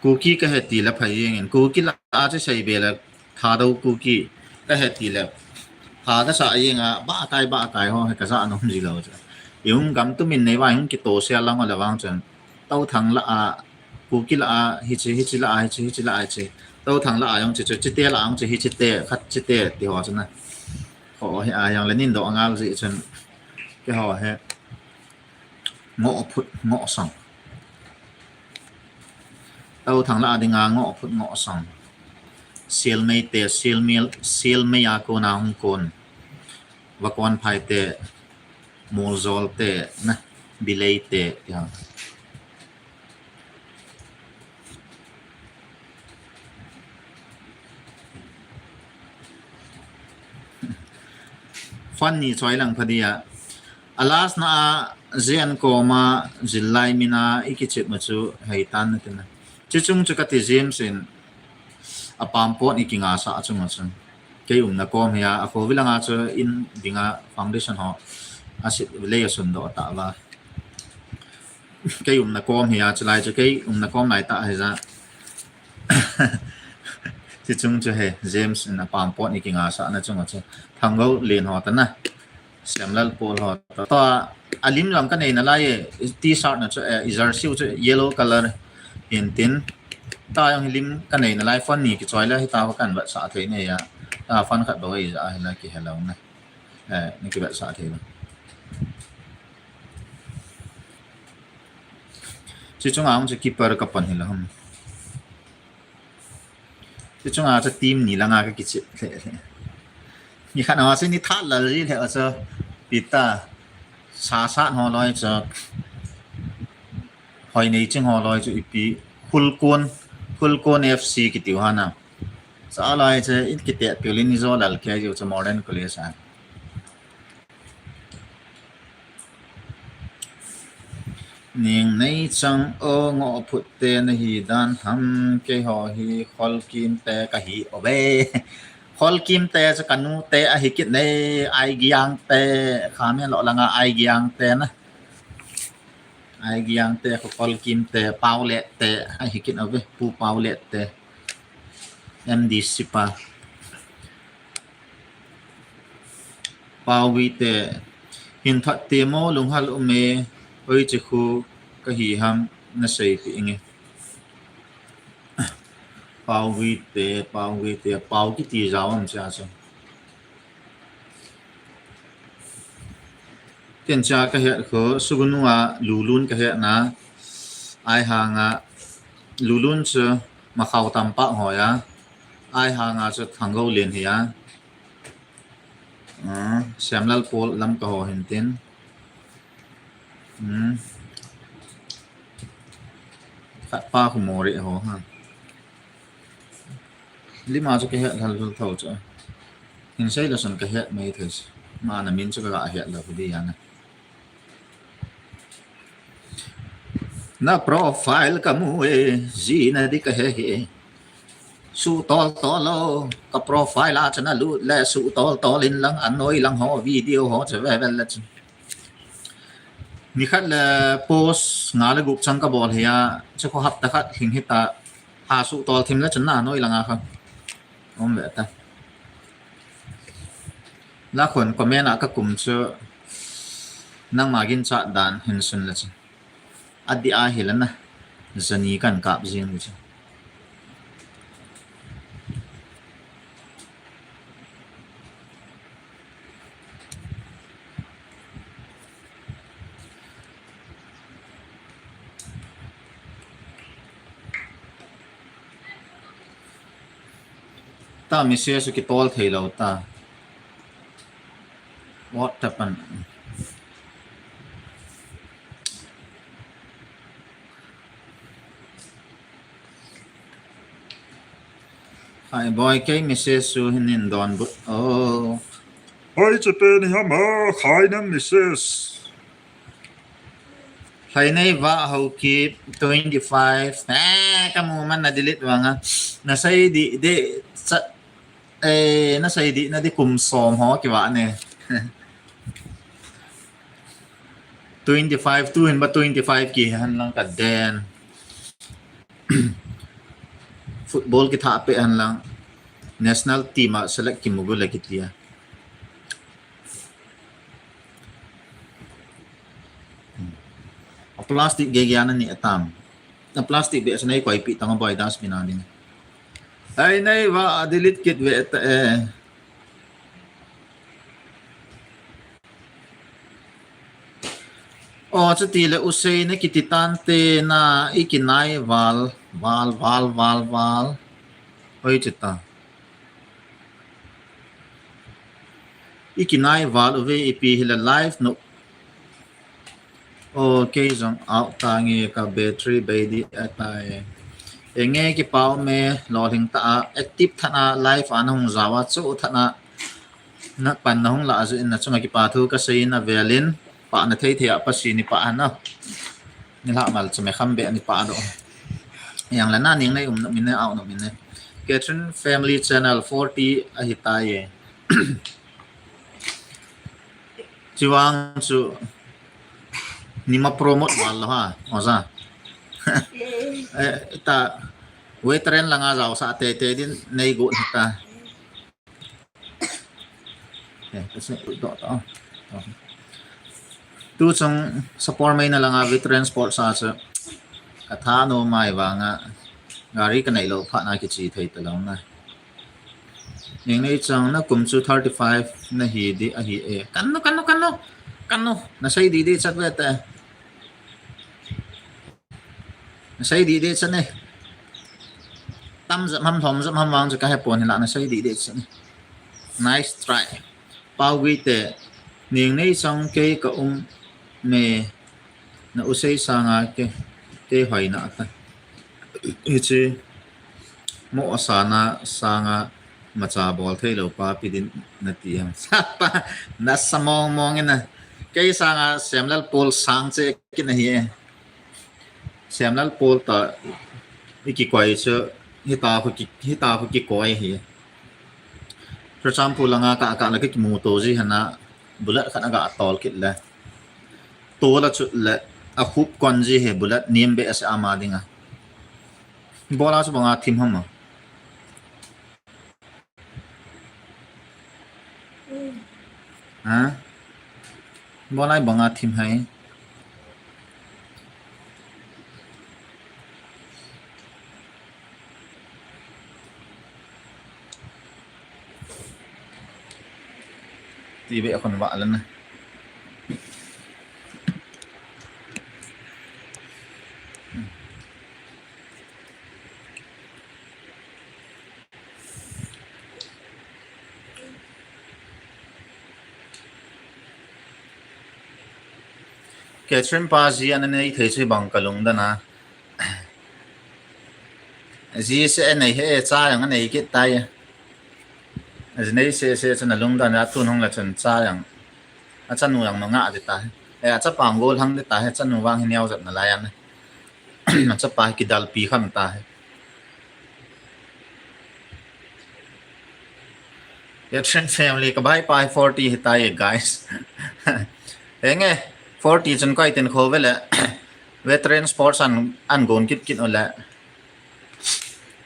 Kuki ka he ti la phai jeng in, Kuki la a chu sei be la, Thadou Kuki ka he ti le, tha ka sa jeng a, ba kai, ba kai ho, he ka sa nom ji lo chu. I hung gam tu min nei va, i hung kito sia lang le vang chun. Tothang la a, Kuki la a, hi chi, hi chi la a, hi chi, hi chi la a, hi chi. Tothang la a jong chi chu, chi te la a jong chi, hi chi te, khat chi te, ti ho chu na. Ho, hi a jong le nin do ngal ji chun. Ke ho he. Ngoh phut, ngoh song. Tothang la a dinga ngoh phut, ngoh song. Silmei te, silmil, silmei a kon a hung kon. Va kon phai te, mol jol te, na, bilei te, ya. Fund ni choi lang pha dia. A last na a Zen koma zillai mina i kichip ma chu hei tan na tina. Chi chung chu ka ti James in a pam pot i kinga sa a chung a chu. Kei um na kom hia, a kho vilanga chu in dinga foundation ho. A sit lei a sun do ta va. Kei um na kom hia, chu lai chu kei um na kom lai ta hei za. Chi chung chu he, James in a pam pot i kinga sa na chung a chu. Thang go lien ho ta na. Siamlal Paul ho. Ta, a lim lam ka nei na lai e, T-shirt na chu, eh, i jersey chu yellow color hin tin. Ta jong hi lim ka nei na lai fund ni kichoi la hi ta ho kan vat sa thei nei a. Ta fund khat ba wei ja hi la ki hello na. Eh, ni ki vat sa thei lo. Chi chung ang chu keeper ka pan hi la hum. Chi chung a chu team ni langa ka kichip le le. Ni khat na se ni that lal ri le a chu pita sa sa ho loi chu. Hoi nei ching ho loi chu ipi Hulkon, Hulkon F C kiti u hana. Sa loi chu in kite pilin ni jo lal ke ju chu modern college a. Ning nei chang o ngoh phut te na hi dan ham kei ho hi khol kim te ka hi o ve. Kholkim te, chu kanu te ahi kit nei, Aigiang te, kha me lo langa Aigiang te na. Aigiang te, Kholkim te, Paulet te, ahi kit ave, Pu Paulet te. M D C pa. Paugui te, hin that te mo, lunghal um e, oi che khu kahi ham, na sei pi inge. Paugui te, Paugui te, Pau kiti jao am cha cha. Ken cha kahet khu, Sugnu a Lulun kahet na, Aihanga Lulun chu Makhao tampa hoya, Aihanga chu Thanggoulen hi a. Ah, Semlal Paul lam kaho hin tin. Hmm. Khat pa khu Mori ho ha. Lima chu kahet hal hal tho chu. Hin sei la sun kahet mai thei. Ma na min chu kaga het la khu di ya na. Na profile kamu e, jina di kahe he. Su tol tol lo, ka profile a chana lut le su tol tol in lang anoi lang ho video ho che ve ve le chu. Ni khat le post nga le gup chang kabol hi a, che ko hapta khat hing hita ha su tol thim le chana anoi lang a kha. Om ve ta. La khon comment a kakum chu nangma ginchat dan hin sun le chu. Adi a hi lana, jani kan kap jing u chu. Ta message kitol thei lo ta. What happened? Hi boy, kei message su hin in don but. Oh. Hoi, che pe ni hama, khai na message. Hai nei va ho ki twenty-five. Eh, kamu man na delete vanga. Na sei di, di, sa, eh, na sei di, na di kum som ho ki va ne. Twenty-five, tu hin ba twenty-five ki han lang ka den. Football kitha pe han lang. National team a select kimu go le kitia. A plastic ge ge ana ni atam. A plastic be sa nei koi pi tang boy das bina ding. Ai nei va delete kit ve ta e. O, chuti le u sei na kiti tante na i kinai val, val, val, val, val. Oi, chuta. I kinai val uve ipi hi le live no. Okay, jong out ta nge ka battery bei di atai. Enge kipau me lo hing ta a active thana live ana hung jawa chu thana. Na pan na hung la azu in na chunga kipa thu ka sei na velin pa na thei thei a pa si ni pa ana. Ni la mal chu me kham be ni pa do. Yang la na ning nei um no min ne au no min ne. Catherine Family Channel forty ahi ta ye. Chiwang chu nima promote wal lo ha, oja. Eh, ta veteran langa jao sa te te din nei go ta. Eh, kasi do ta. Tu chung support mai na langa veteran sport sa sa. Katha no mai vanga gari ka nei lo pha na kichi thei ta lo na. Ning nei chang na kum chu thirty-five na hi di ahi e. Kan no, kan no, kan no. Kan no. Na sei di di chat ve ta. Na sei di di chat ne. Tam jam ham thom jam ham vang chu ka he pon hi la na sei di di chat ne. Nice try. Pau gui te. Ning nei chang kei ka um me. Na u sei sanga ke, ke hoina ata. Hichi mo asana sanga macha bol thei lo pa pi din na ti ham. Sapa na sa mong mong ina. Kei sanga Semlal Paul sang che kina hi. Semlal Paul ta i kikoi chu hita khu ki, hita khu kikoi hi. Churachandpur langa ka, ka la kimu to ji hana bullet khat aga tol kit le. To la chut le a khup kon ji he bullet nem be asa ama dinga. Bola chu banga thim ham. Ha? Bola banga thim hai. Ti be khun va lan na. Catherine pa ji ana nei thei chu bang ka lungdon a. Ji se nei he cha jong anei kit tai. Ji nei se se chun alungdon a tun hung la chun cha jong. Achanu jong nunga di ta. E achapa gol hang di ta he chanu vang hi neo jat na lai an. Achapa kidalpi kham ta he. Veteran family ka bai pai forty hi tai guys. Henge forty chun koi tin kho vele. Veteran sports an an gon kit kit ole.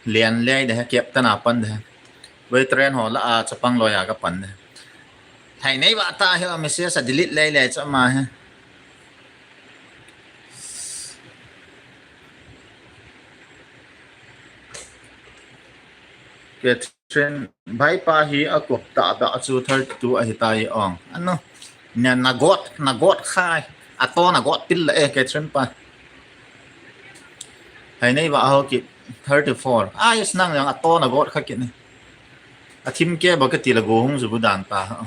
Lian lei de captain a pan de. Veteran ho la a chapang loi a ka pan de. Thai nei ba ta he message a delete lei lei cha ma he. Catherine, bai pa hi a kop ta ba chu thirty-two ahi tai ong. Ano, na, na got, na got khai. A to na got pil la e, Catherine pa. Hai nei ba ho ki thirty-four. Ai, snang yang a to na got kha ki ne. A thim ke ba ka ti la go hung zu bu dan ta.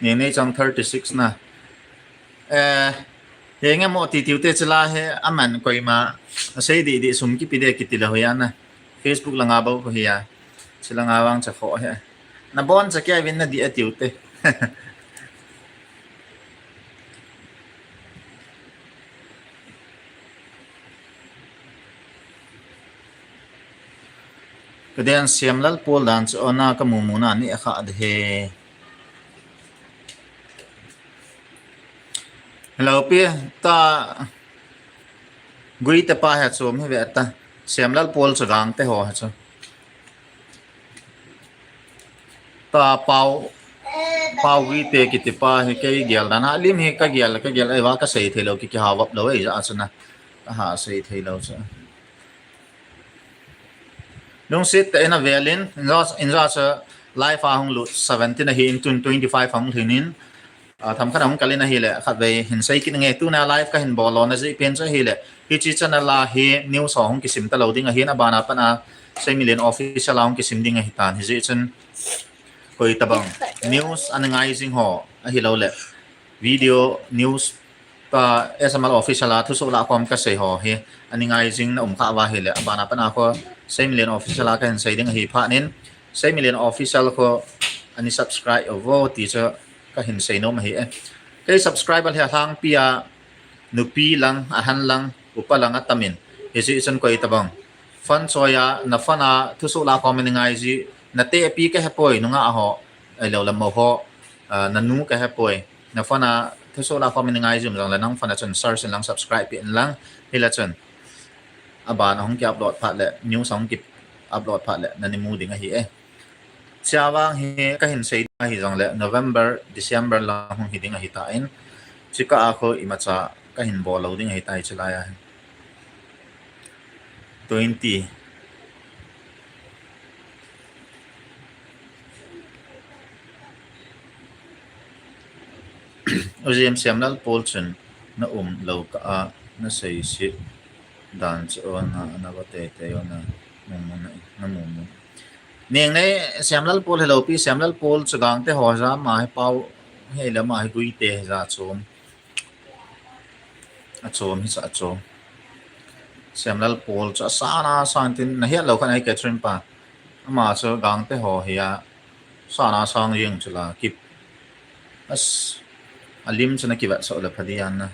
Ni nei chang thirty-six na. Eh, he nge mo ti tiu te chila he aman koima asei di di sum kipi de kiti la hoya na. Facebook la nga bau ko hiya. Chila nga wang cha kho he. Na bon cha kya vin na di a tiu te. Ka den Siamlal Paul dan chu ona ka mumu na ni a kha de he. Hello, pi ta Guite pa he chu mi ve ta. Siamlal Paul chu gang te ho he chu. Ta pau, pau Guite kiti pa he kei gel dan ha lim he ka gel, ka gel ei va ka sei thei lo ki, ki ha vap lo ei ja chu na. Ka ha sei thei lo chu. Lungset te in a velin, inja, inja cha live a hung lut seventeen ahi in tun twenty-five hung lhinin, a, tham khat a hung kalin ahile, khat vei hin sei kit nge, tuna live ka hin bol lo na ji pen cha ahile, hichi channel a hi news ho hung kisim ta lo ding ahin, a bana pan a Seimilian Official a hung kisim ding ahi tan, hi ji chun koi tabang news ana ngai jing ho ahi lo le, video news Pa S M L Official a thusoh lah khom ka sei ho hi, ani ngai jing na um kha va hile, abana pana kho Seimilian Official a ka hin sei ding ahi phat in, Seimilian Official kho ani subscribe uvo ti chu ka hin sei nom ahi e. Kei subscriber hi alhangpi a nupi lang, ahan lang, upa lang atamin, hijeh chun koi tabang fan choi a, na fan a thusoh lah khom ani ngai ji, na te pi ka hepoi, nungah ho, ahilou le mo ho, ah, na nu ka hepoi. Na phone a thusoh lah khom ani ngai jum jong le nang phone a chun search in lang subscribe peh in lang hila chun. Aban a hung ki upload phat le, news a hung ki upload phat le, nani mu ding ahi e. Chia vang hi ka hin sei ding ahi jong le, November, December lang hung hi ding ahi tan. Chika a kho imacha ka hin bol lou ding ahi tai chulai a. Twenty. U Jem Siamlal Paul chun na um lou kah a na sei se dan chu o na, na va tei tei o na mu mu na, na mu mu. Ning nei Siamlal Paul hello pi Siamlal Paul chu Gangte ho ja ma hi pau hei la ma hi Guite ja chu. A chom hi sa a chom. Siamlal Paul chu a sana sang tin na hiat lo khan ai Catherine pa. Ama chu Gangte ho hi a sana sang jing chu la kip. As a lim chu na kivat so le phadi an na.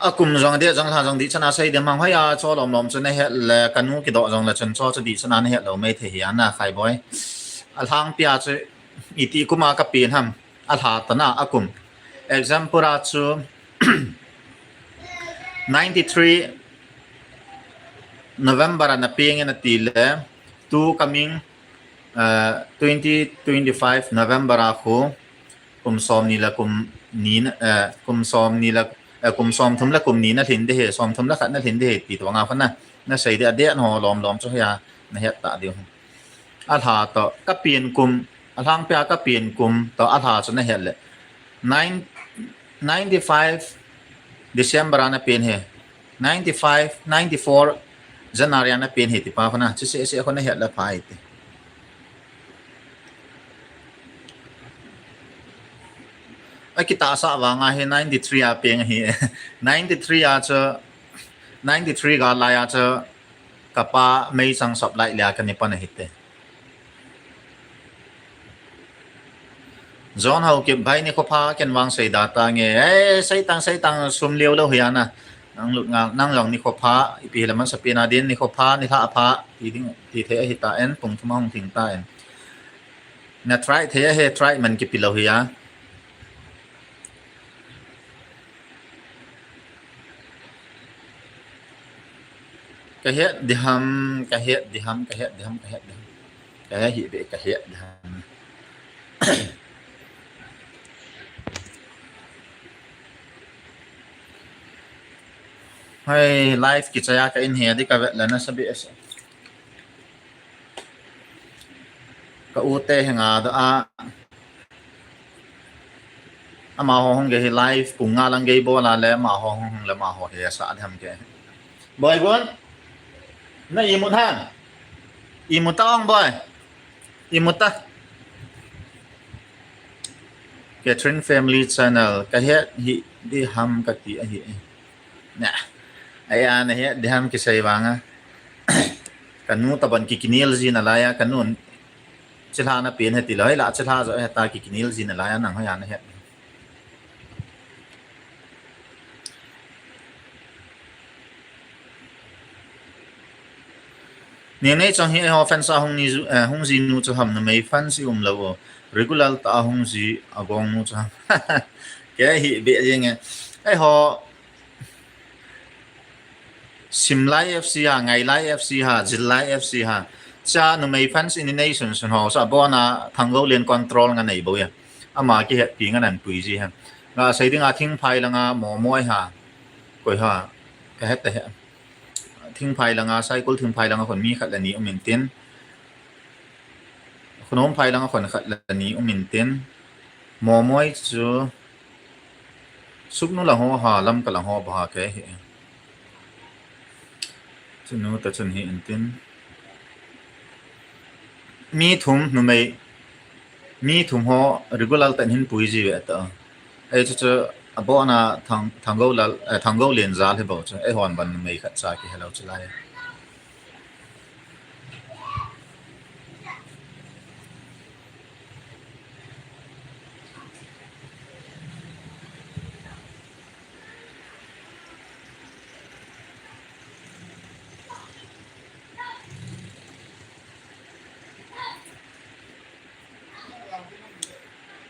Akum jong deh jong lha jong dih chana sei dem hang hoi a, cho lom lom chu nahet le, kanu kidoh jong le chun cho chu dih chana nahet lou mai thei hi a na khai boi. Alhangpia chu iti kum a kapen ham, alha tana akum. Example a chu ninety-three November a napeng in ati le, tu coming, uh, twenty twenty-five November a khu, kum som ni le kum ni na, eh, kum som ni le, eh, kum som thum le kum ni na lhin de he, som thum le khat na lhin de he, ti tua nga fa na, na sei de a deh ho lom lom chu hia, nahet ta diu. Alha to, kapen kum, alhangpia kapen kum to, alha chu nahet le. Nine, ninety-five December a napen he, ninety-five, ninety-four January a napen he, ti pa fa na, chu se se khu nahet le pha iti. Akitahsa vanga hi ninety-three a peng hi. Ninety-three a chu, ninety-three ga lai a chu, kapa meichang sap lai le a kani pan ahi te. John Haokip bhai nikho pha, ken vang sei da ta nge. Eh, sei tang, sei tang, sum liu lou hi a na. Nang lut nga, nang jong nikho pha, ipi hi le masapen a din nikho pha, nilhah pha, ti ding, ti thei ahi ta en, pung thum a hung thing ta en. Na try thei ahi, try man kipe lou hi a. Kahet di ham, kahet di ham, kahet di ham, kahet di ham. Kahet hi be, kahet di ham. Hoi, live kichai a ka in he di ka vet le na sa be sa. Ka u te henga da a. Amaho hung ge hi live pung nga lang ge bol a le, amaho hung hung le amaho he sa a ham ke. Boi gon. Na imut ham. Imut ta ong boi. Imut ta. Catherine Family Channel, kahet hi di ham kati ahi. Na. Aya nahet di ham kisei vanga. Kanu taban kikinel ji na laiya, kanu chilha napen he ti lou, hoi la chilha jo he ta kikinel ji na laiya nang hoi a nahet. Ni nei chang hi ho fans a hung ni ju, eh, hung ji nu chu ham, numei fans i um lou o. Regular ta hung ji agong nu chu ham. Ke hi be jeng e. Ei ho Simlai F C ha, Ngailai F C ha, Zillai F C ha. Cha numei fans in nei sun sun ho, sa bona Thanggo len control nga nei bo ya. Ama kihetpi nga nan pui ji ha. Nga sei ding a Thingphai langa Momoi ha. Koi ha. Ka het ta he. Thingphai langa, Saikul Thingphai langa khon mi khat le ni um in tin. Khonomphai langa khon khat le ni um in tin. Momoi chu Suknu lang ho ha, Lamka lang ho ba ha ke hi. Chunu ta chun hi in tin. Mi thum numei, mi thum ho regular ta hin pui ji ve ta. Ei chu chu abona Thang, Thanggo Lal, eh, Thanggo Len jal hi bo chu. Ei hon ban numei khat cha ki hello chu lai.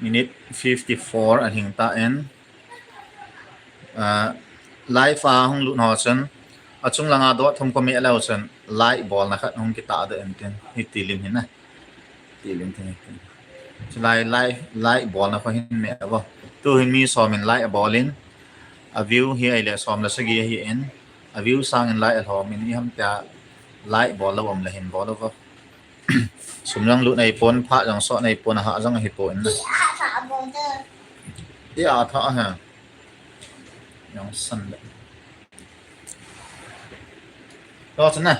Minute fifty-four a hing ta en. Ah, live a hung lut ho chun, achung langa dot thum ko me leu chun, like bolna khat hung kita de en tin, hi ti lim hin na. Ti lim tin, ti. Chulai like, like bolna ko hin me abo. Tu hin mi som in like bol in, a view hi ai le som le sagi hi in, a view sang in like a lhom in, i ham tia like bol lou um le hin bol lou vo. Sum jong lut nei pon, pha jong so nei pon, a ha jong hi pon. Ti a tha ha. Jong san le. To chana.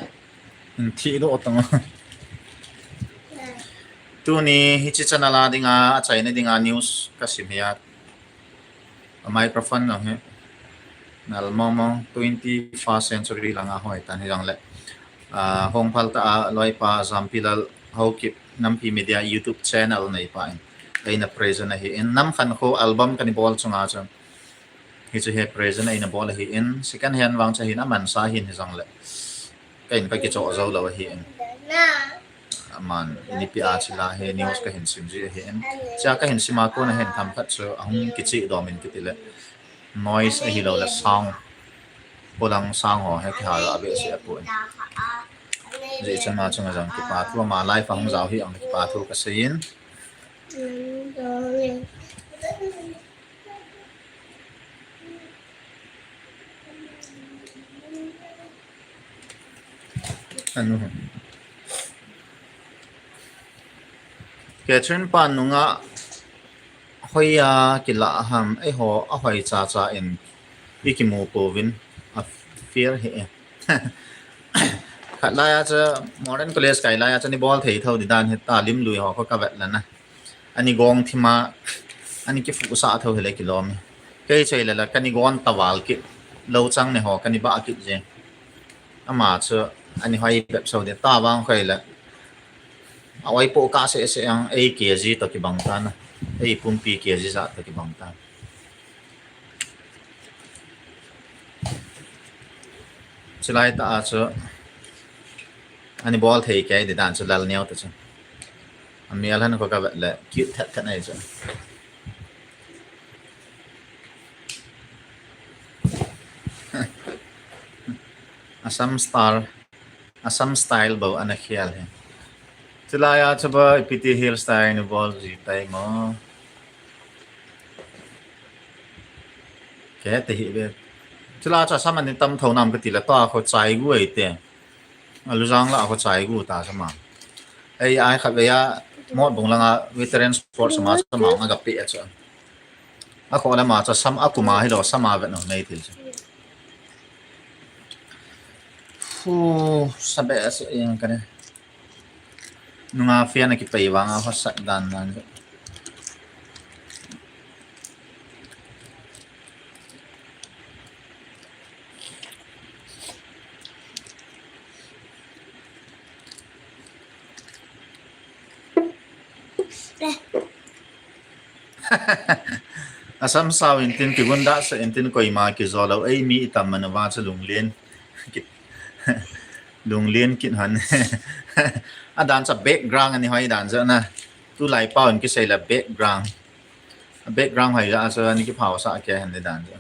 Thi do tang. Tuni hichi channel a dinga, a chaina dinga news ka sim hi a. A microphone jong hi nal mong mong, twenty-first century langa hoi tan hi jong le. Ah, hong phal ta a loipa Jampilal Haokip Nampi Media YouTube channel neipa in. Eina present ahi in, Nam Khankho album kani bol chunga chun. Hiche hi present a eina bol ahin, second hand vang chu ahin, amansa ahin hijongle, ka in ka kichoh jou lou ahin. Aman, ini pi a chila hi news kahin sim ji ahin. Chea kahin sim a kona hin themkhat chu ahung kicheh dom in kitile, noise ahilou le sound, polang sound ho hi kihal a behseh apoi. Hijeh chun ama chunga jong kipa thu, ama live ahung jao hi jong kipa thu kasei in. Anu. Catherine pa nunga hoiya kilah ham, eiho ahoi chacha in ikimu pouvin, a fear hi e. Khat laiya chu Modern College kai laiya chu ani bol thei tho di dan hita, lim lui ho kho kavet lana. Ani gong thima, ani kifuhsah tho hile kilom e. Kei chu hile la kani gon taval kit, lou chang ne ho kani bah kit je. Ama chu ani hoi bep so de, tavang hoi le. A oi po kaseh seh ang, ei kg toh kibang tan a, ei pumpi kg ja toh kibang tan. Chulai tah a chu ani bol thei kei di dan chu lal neo ta chu. Amel han kho kavet le cute thet thet ahi chu. Assam star, Assam style bou ana khel hi. Chulaiya chu ba ipi ti hairstyle nei bol ji tai mo. Kei te hi ve. Chula chu Assam a ni tam tho nam kati le, tua kho chai gu ei te. Alujang la kho chai gu ta sama. Ei ai khat ve a, Motbung langa veteran sports ma sama nga gape a chu. A kho le ma chu sam a kuma hi lo, sama ve no nei thil chu. Fu, sabe a se yang kane. Nunga fian a kipei vang a hosat dan nan. Assam sao intin, kigunda sa intin, koima kijo lou, ei mi itam man uva chu lunglen. Ki-, lunglen kit han. A dan cha background ani hoi dan cha na. Tulai pau in kisei la background. Background hoi la cha ni kiphau sa ke han le dan cha.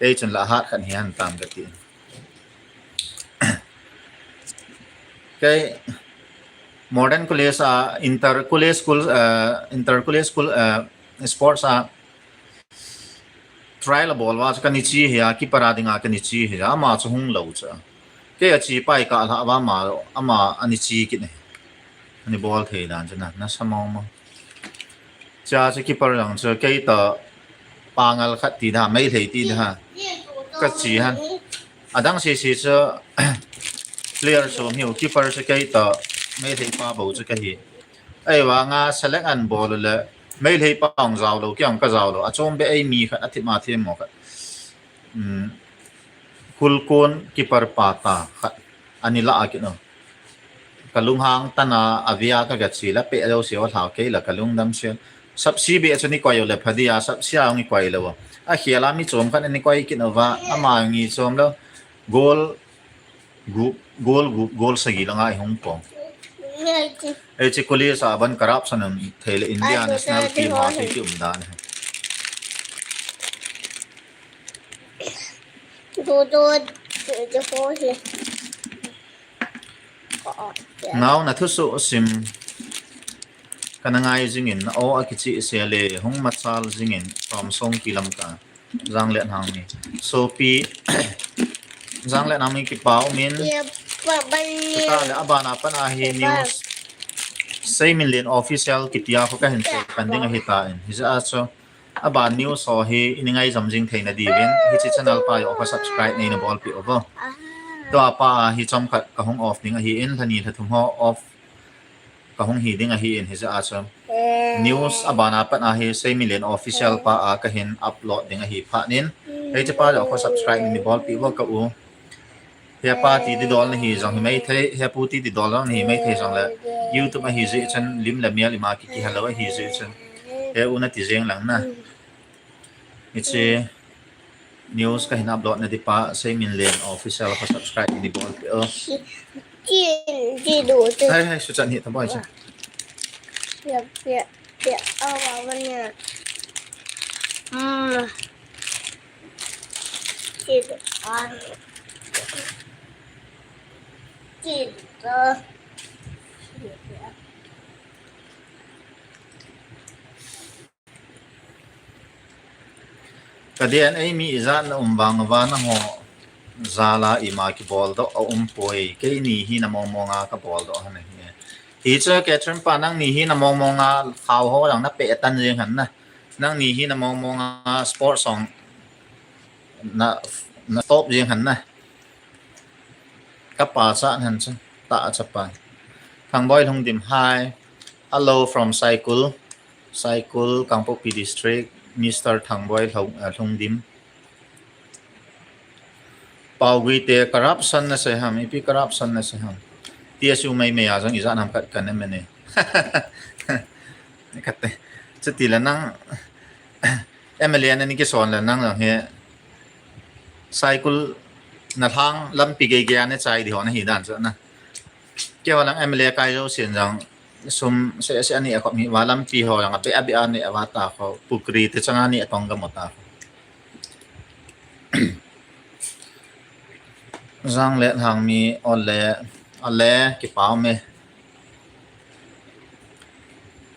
Ei chun la hat khat hi han tam kati. Kei Modern College a, inter college school, eh, inter college school, eh, sports a trial a bol uva chu kani chi hi a, keeper a dinga kani chi hi a, ama chu hung lou chu. Kei a chi pai ka la uva ama, ama ani chi kit ne. Ani bol thei dan chu na, nasa mong mong. Cha chu keeper jong chu kei toh pangal khat ti da, Meitei ti da. Ka chi han. Adang sisi chu player chu hiu, keeper chu kei toh Meitei pa bou chu kahi. Ahivanga select an bol le Meitei pa ong jao lou, kei ong ka jao lou. Achom be ei mi khat athim a thim mo khat. Um, Kulkon keeper pa ta khat. Ani la a kino. Ka lunghang tana avia ka gachi la pe lo sio thao kei la ka lungdam sio. Sapsi be chu ni koi le phadia, sapsi a ni koi lo. A khela mi chom khat ni koi kino va, ama ngi chom lo. Goal gup, goal gup, goal sagi la ngai hung pong. Ei chi kuli sa ban corruption um thei le India national team ha thei ki um dan. Do, do, do, do, do, do. Nau na thusoh sim. Kana ngai jingin, o a kichi se le, hung machal jingin, from Songki lam ka. Jang le nang mi. Sopi, jang le nang mi kipa um in. Kita le abana pan a hi news. Seiminlen official kitia ko ka hin se pan ding ahi ta in. Hi ja a cho. Aban news ho hi ini ngai jam jing theina diuvin, hiche channel pa jong ho subscribe neina bolpeh uvo. Tua pa hi chomkhat ka hung off ding ahi in, lhani lhathum ho off ka hung hi ding ahi in, hi ja a chu. News abana pat a hi Seiminlen official pa a ka hin upload ding ahi phat in. Hiche pa jong ho subscribe neina bolpeh uvo ka u. Hepa titi dol nahi jong hi maithei, hepu titi dol jong nahi maithei jongle, YouTube ahi jeh chun lim le mial ima ki kihelou ahi jeh chun. He u nati jeng lang na. Hiche news kahin upload na ding pa, Seiminlen Official ka subscribe ni bol pe o. Chin, chin, chin. Hai, hai, suchat hi ta boi cha. Pia, pia, pia, awa, wan ya. Hmm. Chin, an. Chin, uh. Ka D N A mi ijat na um vang uva nangho jal a ima kibol doh a um poi, keini hi na mong mong a ka bol doh hana hi. Hi chu Catherine pa, nangni hi na mong mong a khao ho lang na pe tan jing han na. Nangni hi na mong mong a sport song na, na stop jing han na. Ka pa cha han chu ta cha pa. Thangboi Lhungdim, hi. Hello from Saikul. Saikul, Kangpokpi District, Mister Thangboi Lhung, uh, Lhungdim. Paugui te corruption na sei ham, ipi corruption na sei ham. T S U mai mai a jong ijat ham khat kan M L A. Khat te. Chuti le nang M L A na ni kison le nang jong hi Saikul na lhang lampi gei gei a ne chai di ho na hi dan chu na. Keiho lang M L A kai jo sin jang sum se se ani a khop hi va lampi ho jang a be a be a ne a va ta kho pukri te chang ani a tong ga mo ta kho. Jang le hang mi ole ole ki pau me.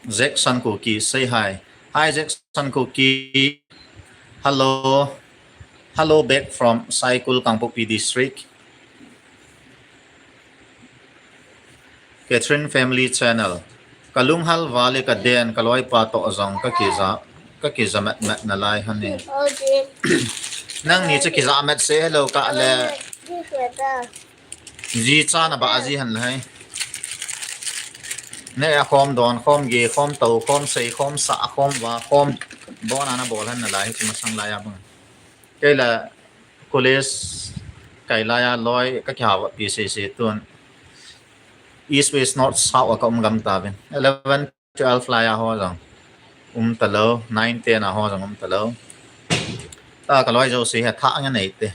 Jackson Kuki, say hi. Hi, Jackson Kuki. Hello. Hello back from Saikul, Kangpokpi District. Catherine Family Channel. Ka lunghal vale ka den, ka loipa to jong ka kija, ka kija mat mat na lai hane. Nangni cha kija mat se hello ka le. Ji cha na ba ji han lai. Ne a khom don, khom ge, khom to, khom sei, khom sa, khom va, khom don ana bol han na lai, chi masang lai a bang. Kei la college kai lai a loi ka kihava P C C tun. East, West, North, South a ka um gam ta vin. Eleven, twelve lai a ho jong um ta lo, nine, ten a ho jong um ta lo. Ta ka loi jo si ha tha nga nei te.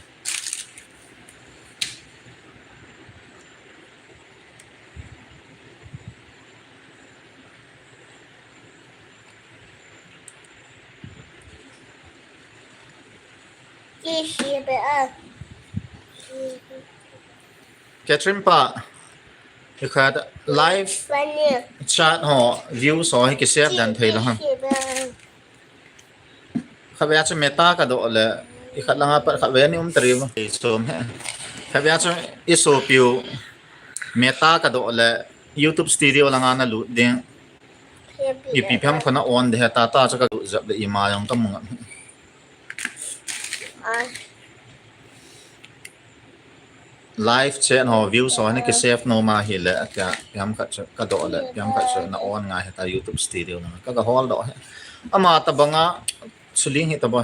Catherine pa, i khat live chat ho view so hi ki save dan thei lo ha. Khatvei chu meta ka doh le, i khat langa pat khatvei ni um tari bo. Som he. Khatvei chu i sopiu meta ka doh le, YouTube Studio langa na lut ding. Ipi phiam kho na on de he ta ta chu ka lut jap le ima jong ka mu ngam. Live chat ho view so ni ki save no ma hi le, atia phiam khat chu ka doh le, phiam khat chu na on ngai he ta YouTube Studio na ka ka hol doh he. Ama ta banga chuling hi ta bo.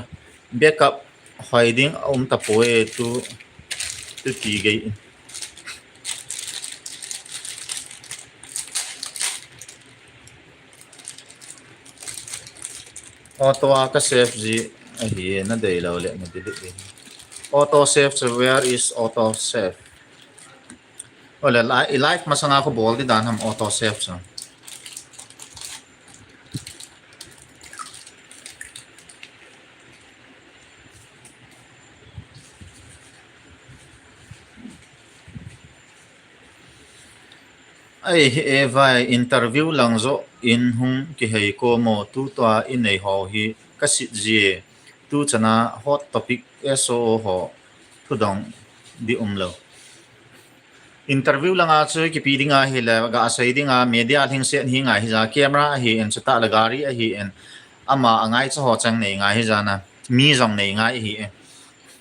Backup hoi ding a um ta poi tu, tu ti gei. Auto a ka save ji ahi, na dei lo le na delete ding. Auto save, so where is auto save? Ole, li-, i live masanga ko bol di dan ham auto save so. Ai, e vai, interview lang jo in hung kihei ko mo, tu tua i nei ho hi ka sit ji e. Tu chana hot topic S O O ho thudong di um lo. Interview langa chu kipi dinga hi le, ga sei dinga, media lhingset hi ngai hi ja, camera ahi in, chuta le gari ahi in, ama angai cha ho chang nei ngai hi ja na, mi jong nei ngai hi in.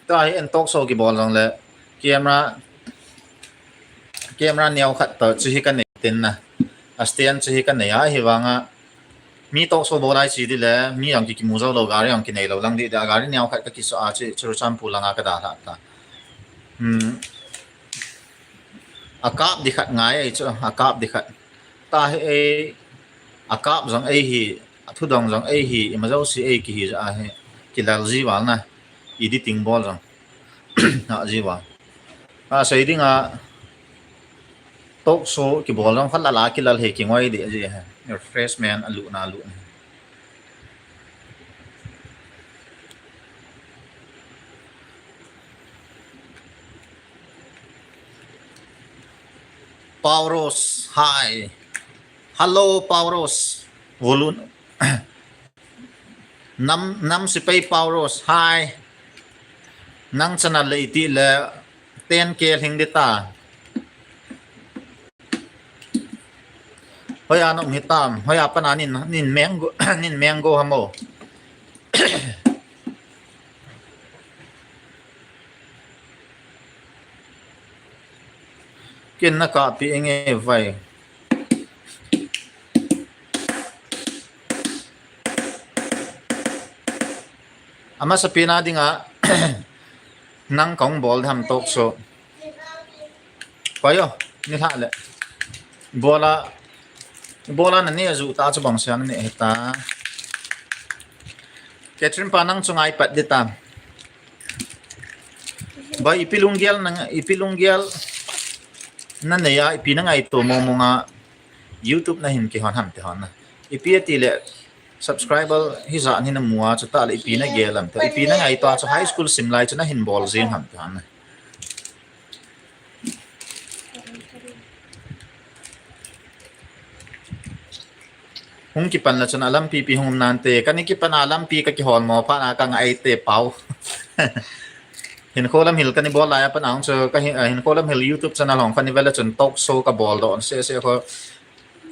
Tua hi in talk show kibol jong le, camera, camera neo khat ta chu hi ka nei tin na, a stand chu hi ka nei a hi vanga, mi talk show bol ai chi di le, mi jong ki kimu jo lo, gari jong ki nei lo lang di, da gari neo khat ka kiso a chi, Churachandpur langa ka da hla ta. Hmm. A kap di khat ngai ei chu, a kap di khat. Ta hi ei, a kap jong ei hi, a thudong jong ei hi, ima jo si ei ki hi ja hi, ki lal ji val na. editing bol jong. Aji va. Asei dinga talk show kibol jong khat lala kilal he kingoi di aji he. Refreshment alu na lu. Pauros, hi. Hello, Pauros. Volun. Nam, nam sipai Pauros, hi. Nang channel le iti le ten K hing di ta. Hoiya nong hitam, hoiya pana nin, nin mango, nin mango hamo. Kin na kapi inge vai. Amasa pina dinga nang kong bol tham talk show. Payo, ni hla le. Bola, bola na ni azu ta chu bang sian ni heta. Catherine pa nang chu ngai pat di ta. Ba ipi lunggel na, ipi lunggel na neia, ipi na ngaito mo mo nga YouTube na hin kihon ham te hon na. Ipi ati le subscriber hija ni na mua chu ta le ipi na gel am te. Ipi na ngaito chu high school sim lai chu na hin bol jing ham te hon na. Hung kipan la chun alampi pi hung um nante. Kani kipan alampi ka kihol mo pha na ka ngai te pau. Hin kholam hil kani bol lai apan ang chu ka hin, ah, hin kholam hil YouTube channel hong kani vela chun talk show ka bol don se se ko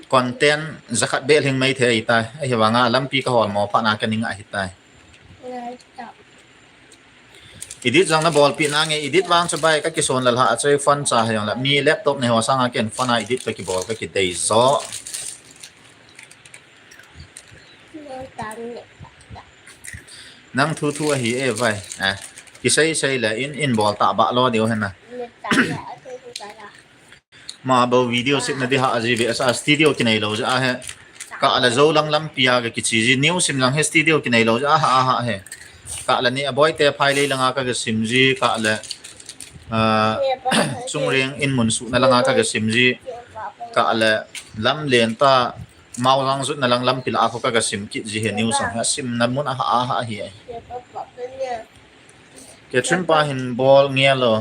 content jakhat bel hing mai thei ta. Ahi vanga alampi ka hol mo pha na kani ngai tai. Edit jong na bolpi nange, edit vang chu bai ka kison lal ha, achoi phone cha ha jong la, mi laptop nei ho sanga ken phone a edit ka kibol ka kidei jo. Nang thu thu ahi e vai. Eh, kisei sei le in, in bol ta ba lo diu hena. Ma bo video sip na di ha aji ve asa studio kinei lo ja he. Ka la zo lang lam pia ka kichi ji new sim lang he studio kinei lo ja ha ha he. Ka la ni aboi te phai lei langa ka ga sim ji ka la, ah, chung reng in mun su na langa ka ga sim ji. Ka la lam len ta mau lang zut na lang lam pila a ko ka ga sim kit ji he new song ha sim na mun a ha a ha hi. Catherine pa hin bol nge lo.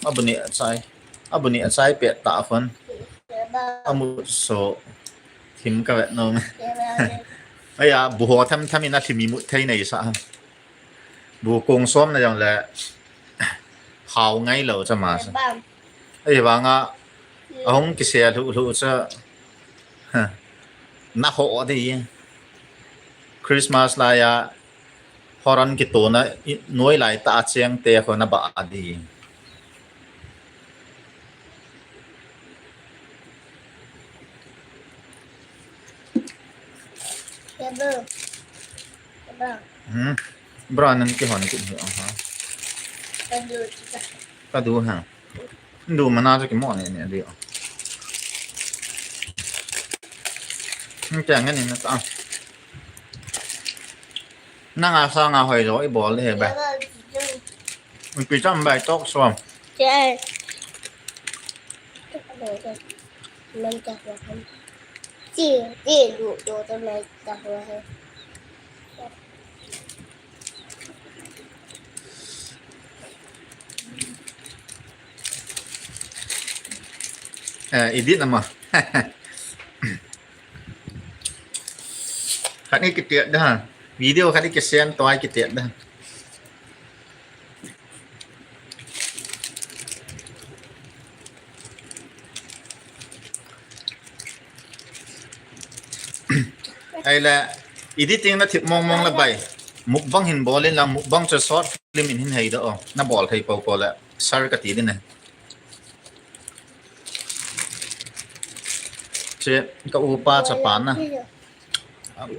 Abu ni achai. Abu ni achai pet ta phone. Amu so thim ka vet no. Aya, bu ho tham tham in a thim i mut thei nei sa. Bu kong som na jong le hao ngai lo cha ma sa. Ai vanga ahung kise lu lu cha. Ha. Na ho di. Christmas la ya horan kitona noi lai ta cheng te ko na ba di. Hmm. Bra nan kihon kit hi, aha. Ka du ha. Du mana chu kimo ne ne di. Hmm, kya ngan ni na ta. Nanga sanga hoi jo i bol he ba. Pi cham bai talk show. Eh, edit nama. Khat ni kitiat da. Video khat ni kisen toh ai kitiat da. Ai la, editing na thip mong mong la bai. Mukbang hin bol in lang, mukbang chu short film in hin hei da o. Na bol thei po po la. Sar ka ti din ne. Che ka upa chapa na.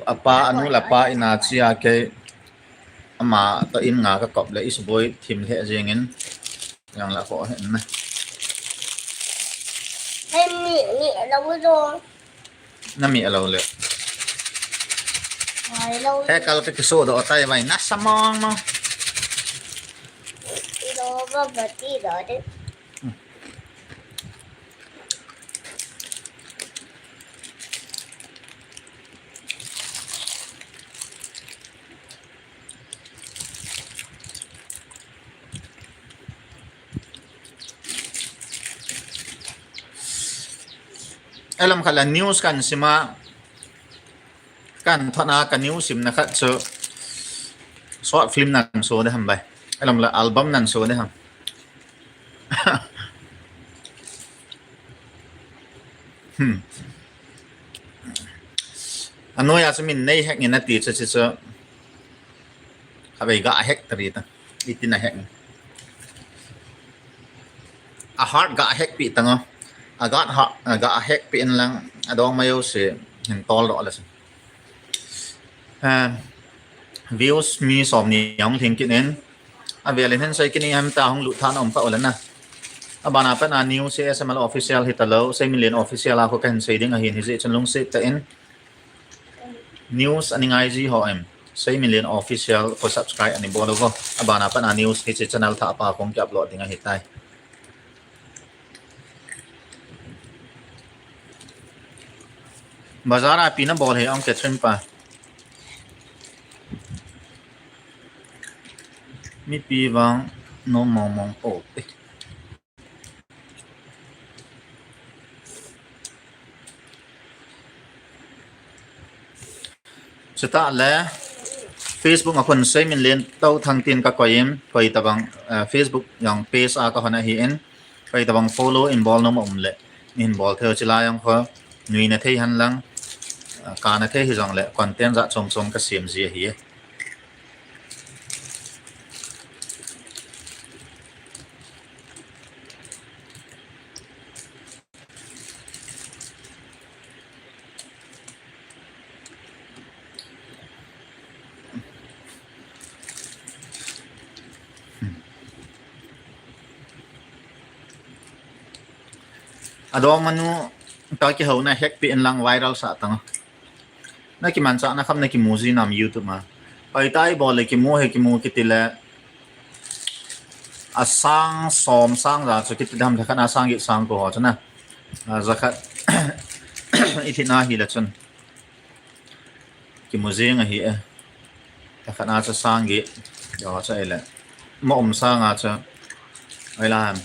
Apa anu la pa ina chia ke ama to in nga ka kop le is boy thim le jingin yang la ko hen na. Hei mi mi lo jo. Na mi alo le. Ai lo. He kal ka kiso do tai vai na samang ma. Baba ti do de. Alam khat la news kan sima kan thona ka news simna khat chu short film nan so de ham bai. Alam la album nan so de ham. Hmm. Anoiya chu min nei hek in ati chu chu chu. Khatvei ga hek tari ta. Itin a hek. A heart ga hek pi tanga. A ga ha, a ga hek pi in lang. Adong mayo se hin tol ro la se. Ah, views mi som ni hung thing kit in. Avel in hin sei kini ham ta hung lut tha na um ta u le na. Abana pat a news C S M L official hi ta lo, Seiminlen official a kho ka hin sei ding ahin hijeh chun lungset tah in. News ani ngai ji ho em. Seiminlen official kho subscribe ani bol uvo. Abana pat a news hiche channel thah pa kong ki upload ding ahi tai. Bazar a pi na bol he ong Catherine pa. Mipi vang nom mong mong po. Eh. Chutah le Facebook a khun Seiminlen Touthang tin ka koi in, koi tabang, eh, Facebook jong page a ka hon ahi in, koi tabang follow in bol nom um le, in bol thei chila jong kho, nui na thei han lang, eh, ka na thei hi jong le, content ja chom chom ka sem ji ahi e. Adong manu ta ki ho na hek pi in lang viral sa tang. Na kimanchah na kham na kimu ji nam YouTube ma. Pai tai bol le kimu he kimu kiti le. A sang som sang ja chu kiti dam thakhat na sang get sang ko ho chu na. A jakhat i thi na hi le chun. Kimu jing ahi e. Thakhat na chu sang get. Jo chu e le. Ma um sang a chu. Ai la ham.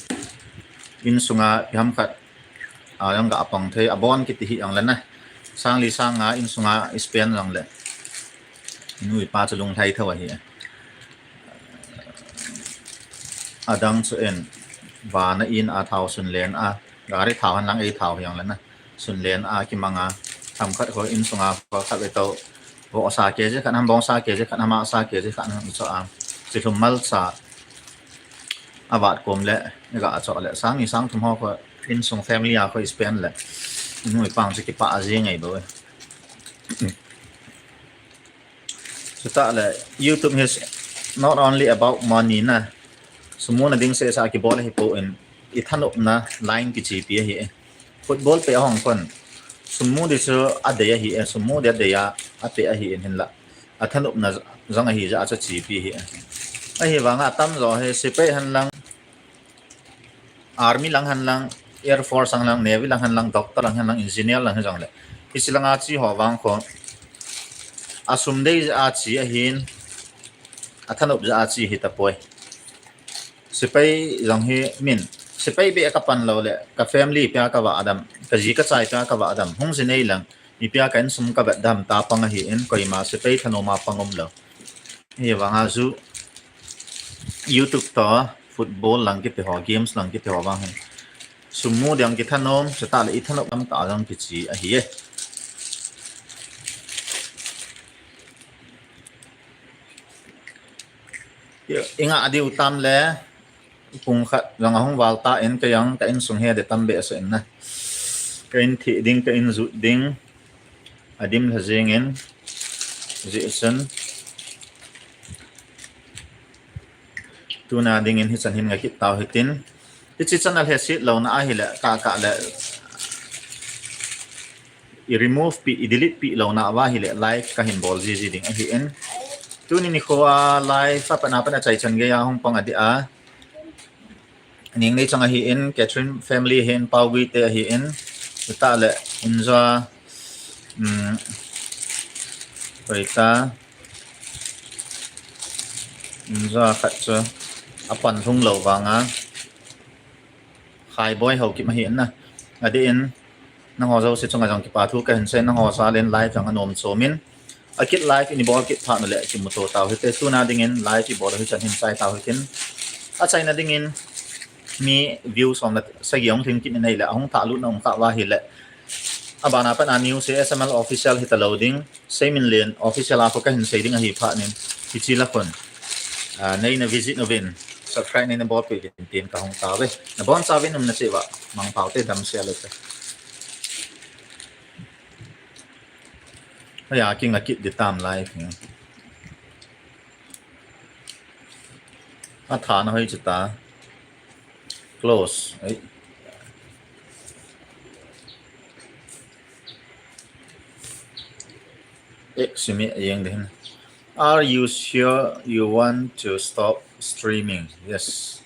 In sunga pi ham khat. A, jong ga pang thei, abon kiti hi jong le na. Sang li sang nga in sunga i spend jong le. Inu ipa chu lunglhai tho ahi. Adang chu in, vana in a thao sunlen a, gari thao han lang ei thao hi jong le na. Sunlen a kimang a, themkhat ho in sunga ho khat ve to. Vo sa kg khat ham, bong sa kg khat ham, a sa kg khat ham cho a. Chi thum mal sa. Avat kom le, ga cho le, sang ni sang thum ho ko, in sung family a ko spend le. Nui pang chu kipa a ji ngai bo. Chutah le, YouTube is not only about money na. Sum muna ding seh sa kibol hi po in, i thanopna line kichi pi ahi e. Football pe hong kon. Sum mu di chu a dei ahi e, sum mu di a dei a, a pe ahi in hin la. A thanopna jong ahi ja a chu chi pi hi. Ahi vanga tam jo he sepai han lang, army lang han lang, air force lang lang, navy lang han lang, doctor lang han lang, engineer lang hi jong le. Hichi lang a chi ho vang kho. A sum dei ja a chi ahin, a thanop ja a chi hi ta poi. Sepai jong hi min, sepai be ka pan lo le, ka family pia ka va adam, ka ji ka chai pia ka va adam, hung ji nei lang, mi pia ka insum ka vet dam ta pang ahi in, koima sepai thanom a pang um lo. Hi vanga chu YouTube to, football lang kiti ho, games lang kiti ho vang hin. Sum mu ding kithanom, chutah le i thanop tam ta jong kichi ahi e. I nga a diu tam le, pung khat jong ahung val ta in ka jong ka insung he de tam be a se in na. Ka in thi ding, ka in jut ding, a dim lha jing in, ji sun. Tuna ding in hichan hin nga kit tau hitin. Hichi channel he sit lo na ahi le, ka ka le. I remove pi, i delete pi lo na va hi le live ka hin bol ji ji ding ahi in. Tuni nikho a live a pat na pat na chai chan gei a hung pang a di a. Ningnei chang ahin, Catherine family hin, Paugui te ahin, tah le, inja, um, hoita, inja khat chu, apan lhung lou vanga, Khaiboi Haokip ahin na, adeh in, nangho jouse chunga jong kipa thu kahin sei, nangho jal in live jong anom chomin, akit live ini bol kit phat nule kimuto tau hite, tuna dingin live ibol hi chan hin chai tau hitin. Achaina dingin mi view som le sagi hung lhing kit in ahile, ahung thah lut na um kha uva ahile, abana pat a news hi S M L official hita lou ding, Seiminlen official a kho kahin sei ding ahi phat nin, hichi la khun, ah, neina visit uvin, subscribe neina bolpeh uvin tin kahung tauve. Nabonchauvin um nacheh uva, mangpha ute, damsel ute. Haya, kinga kit di tam lai. Athana hoi chu ta. Close. Ai. Ek simi ayeng de hin. Are you sure you want to stop streaming? Yes.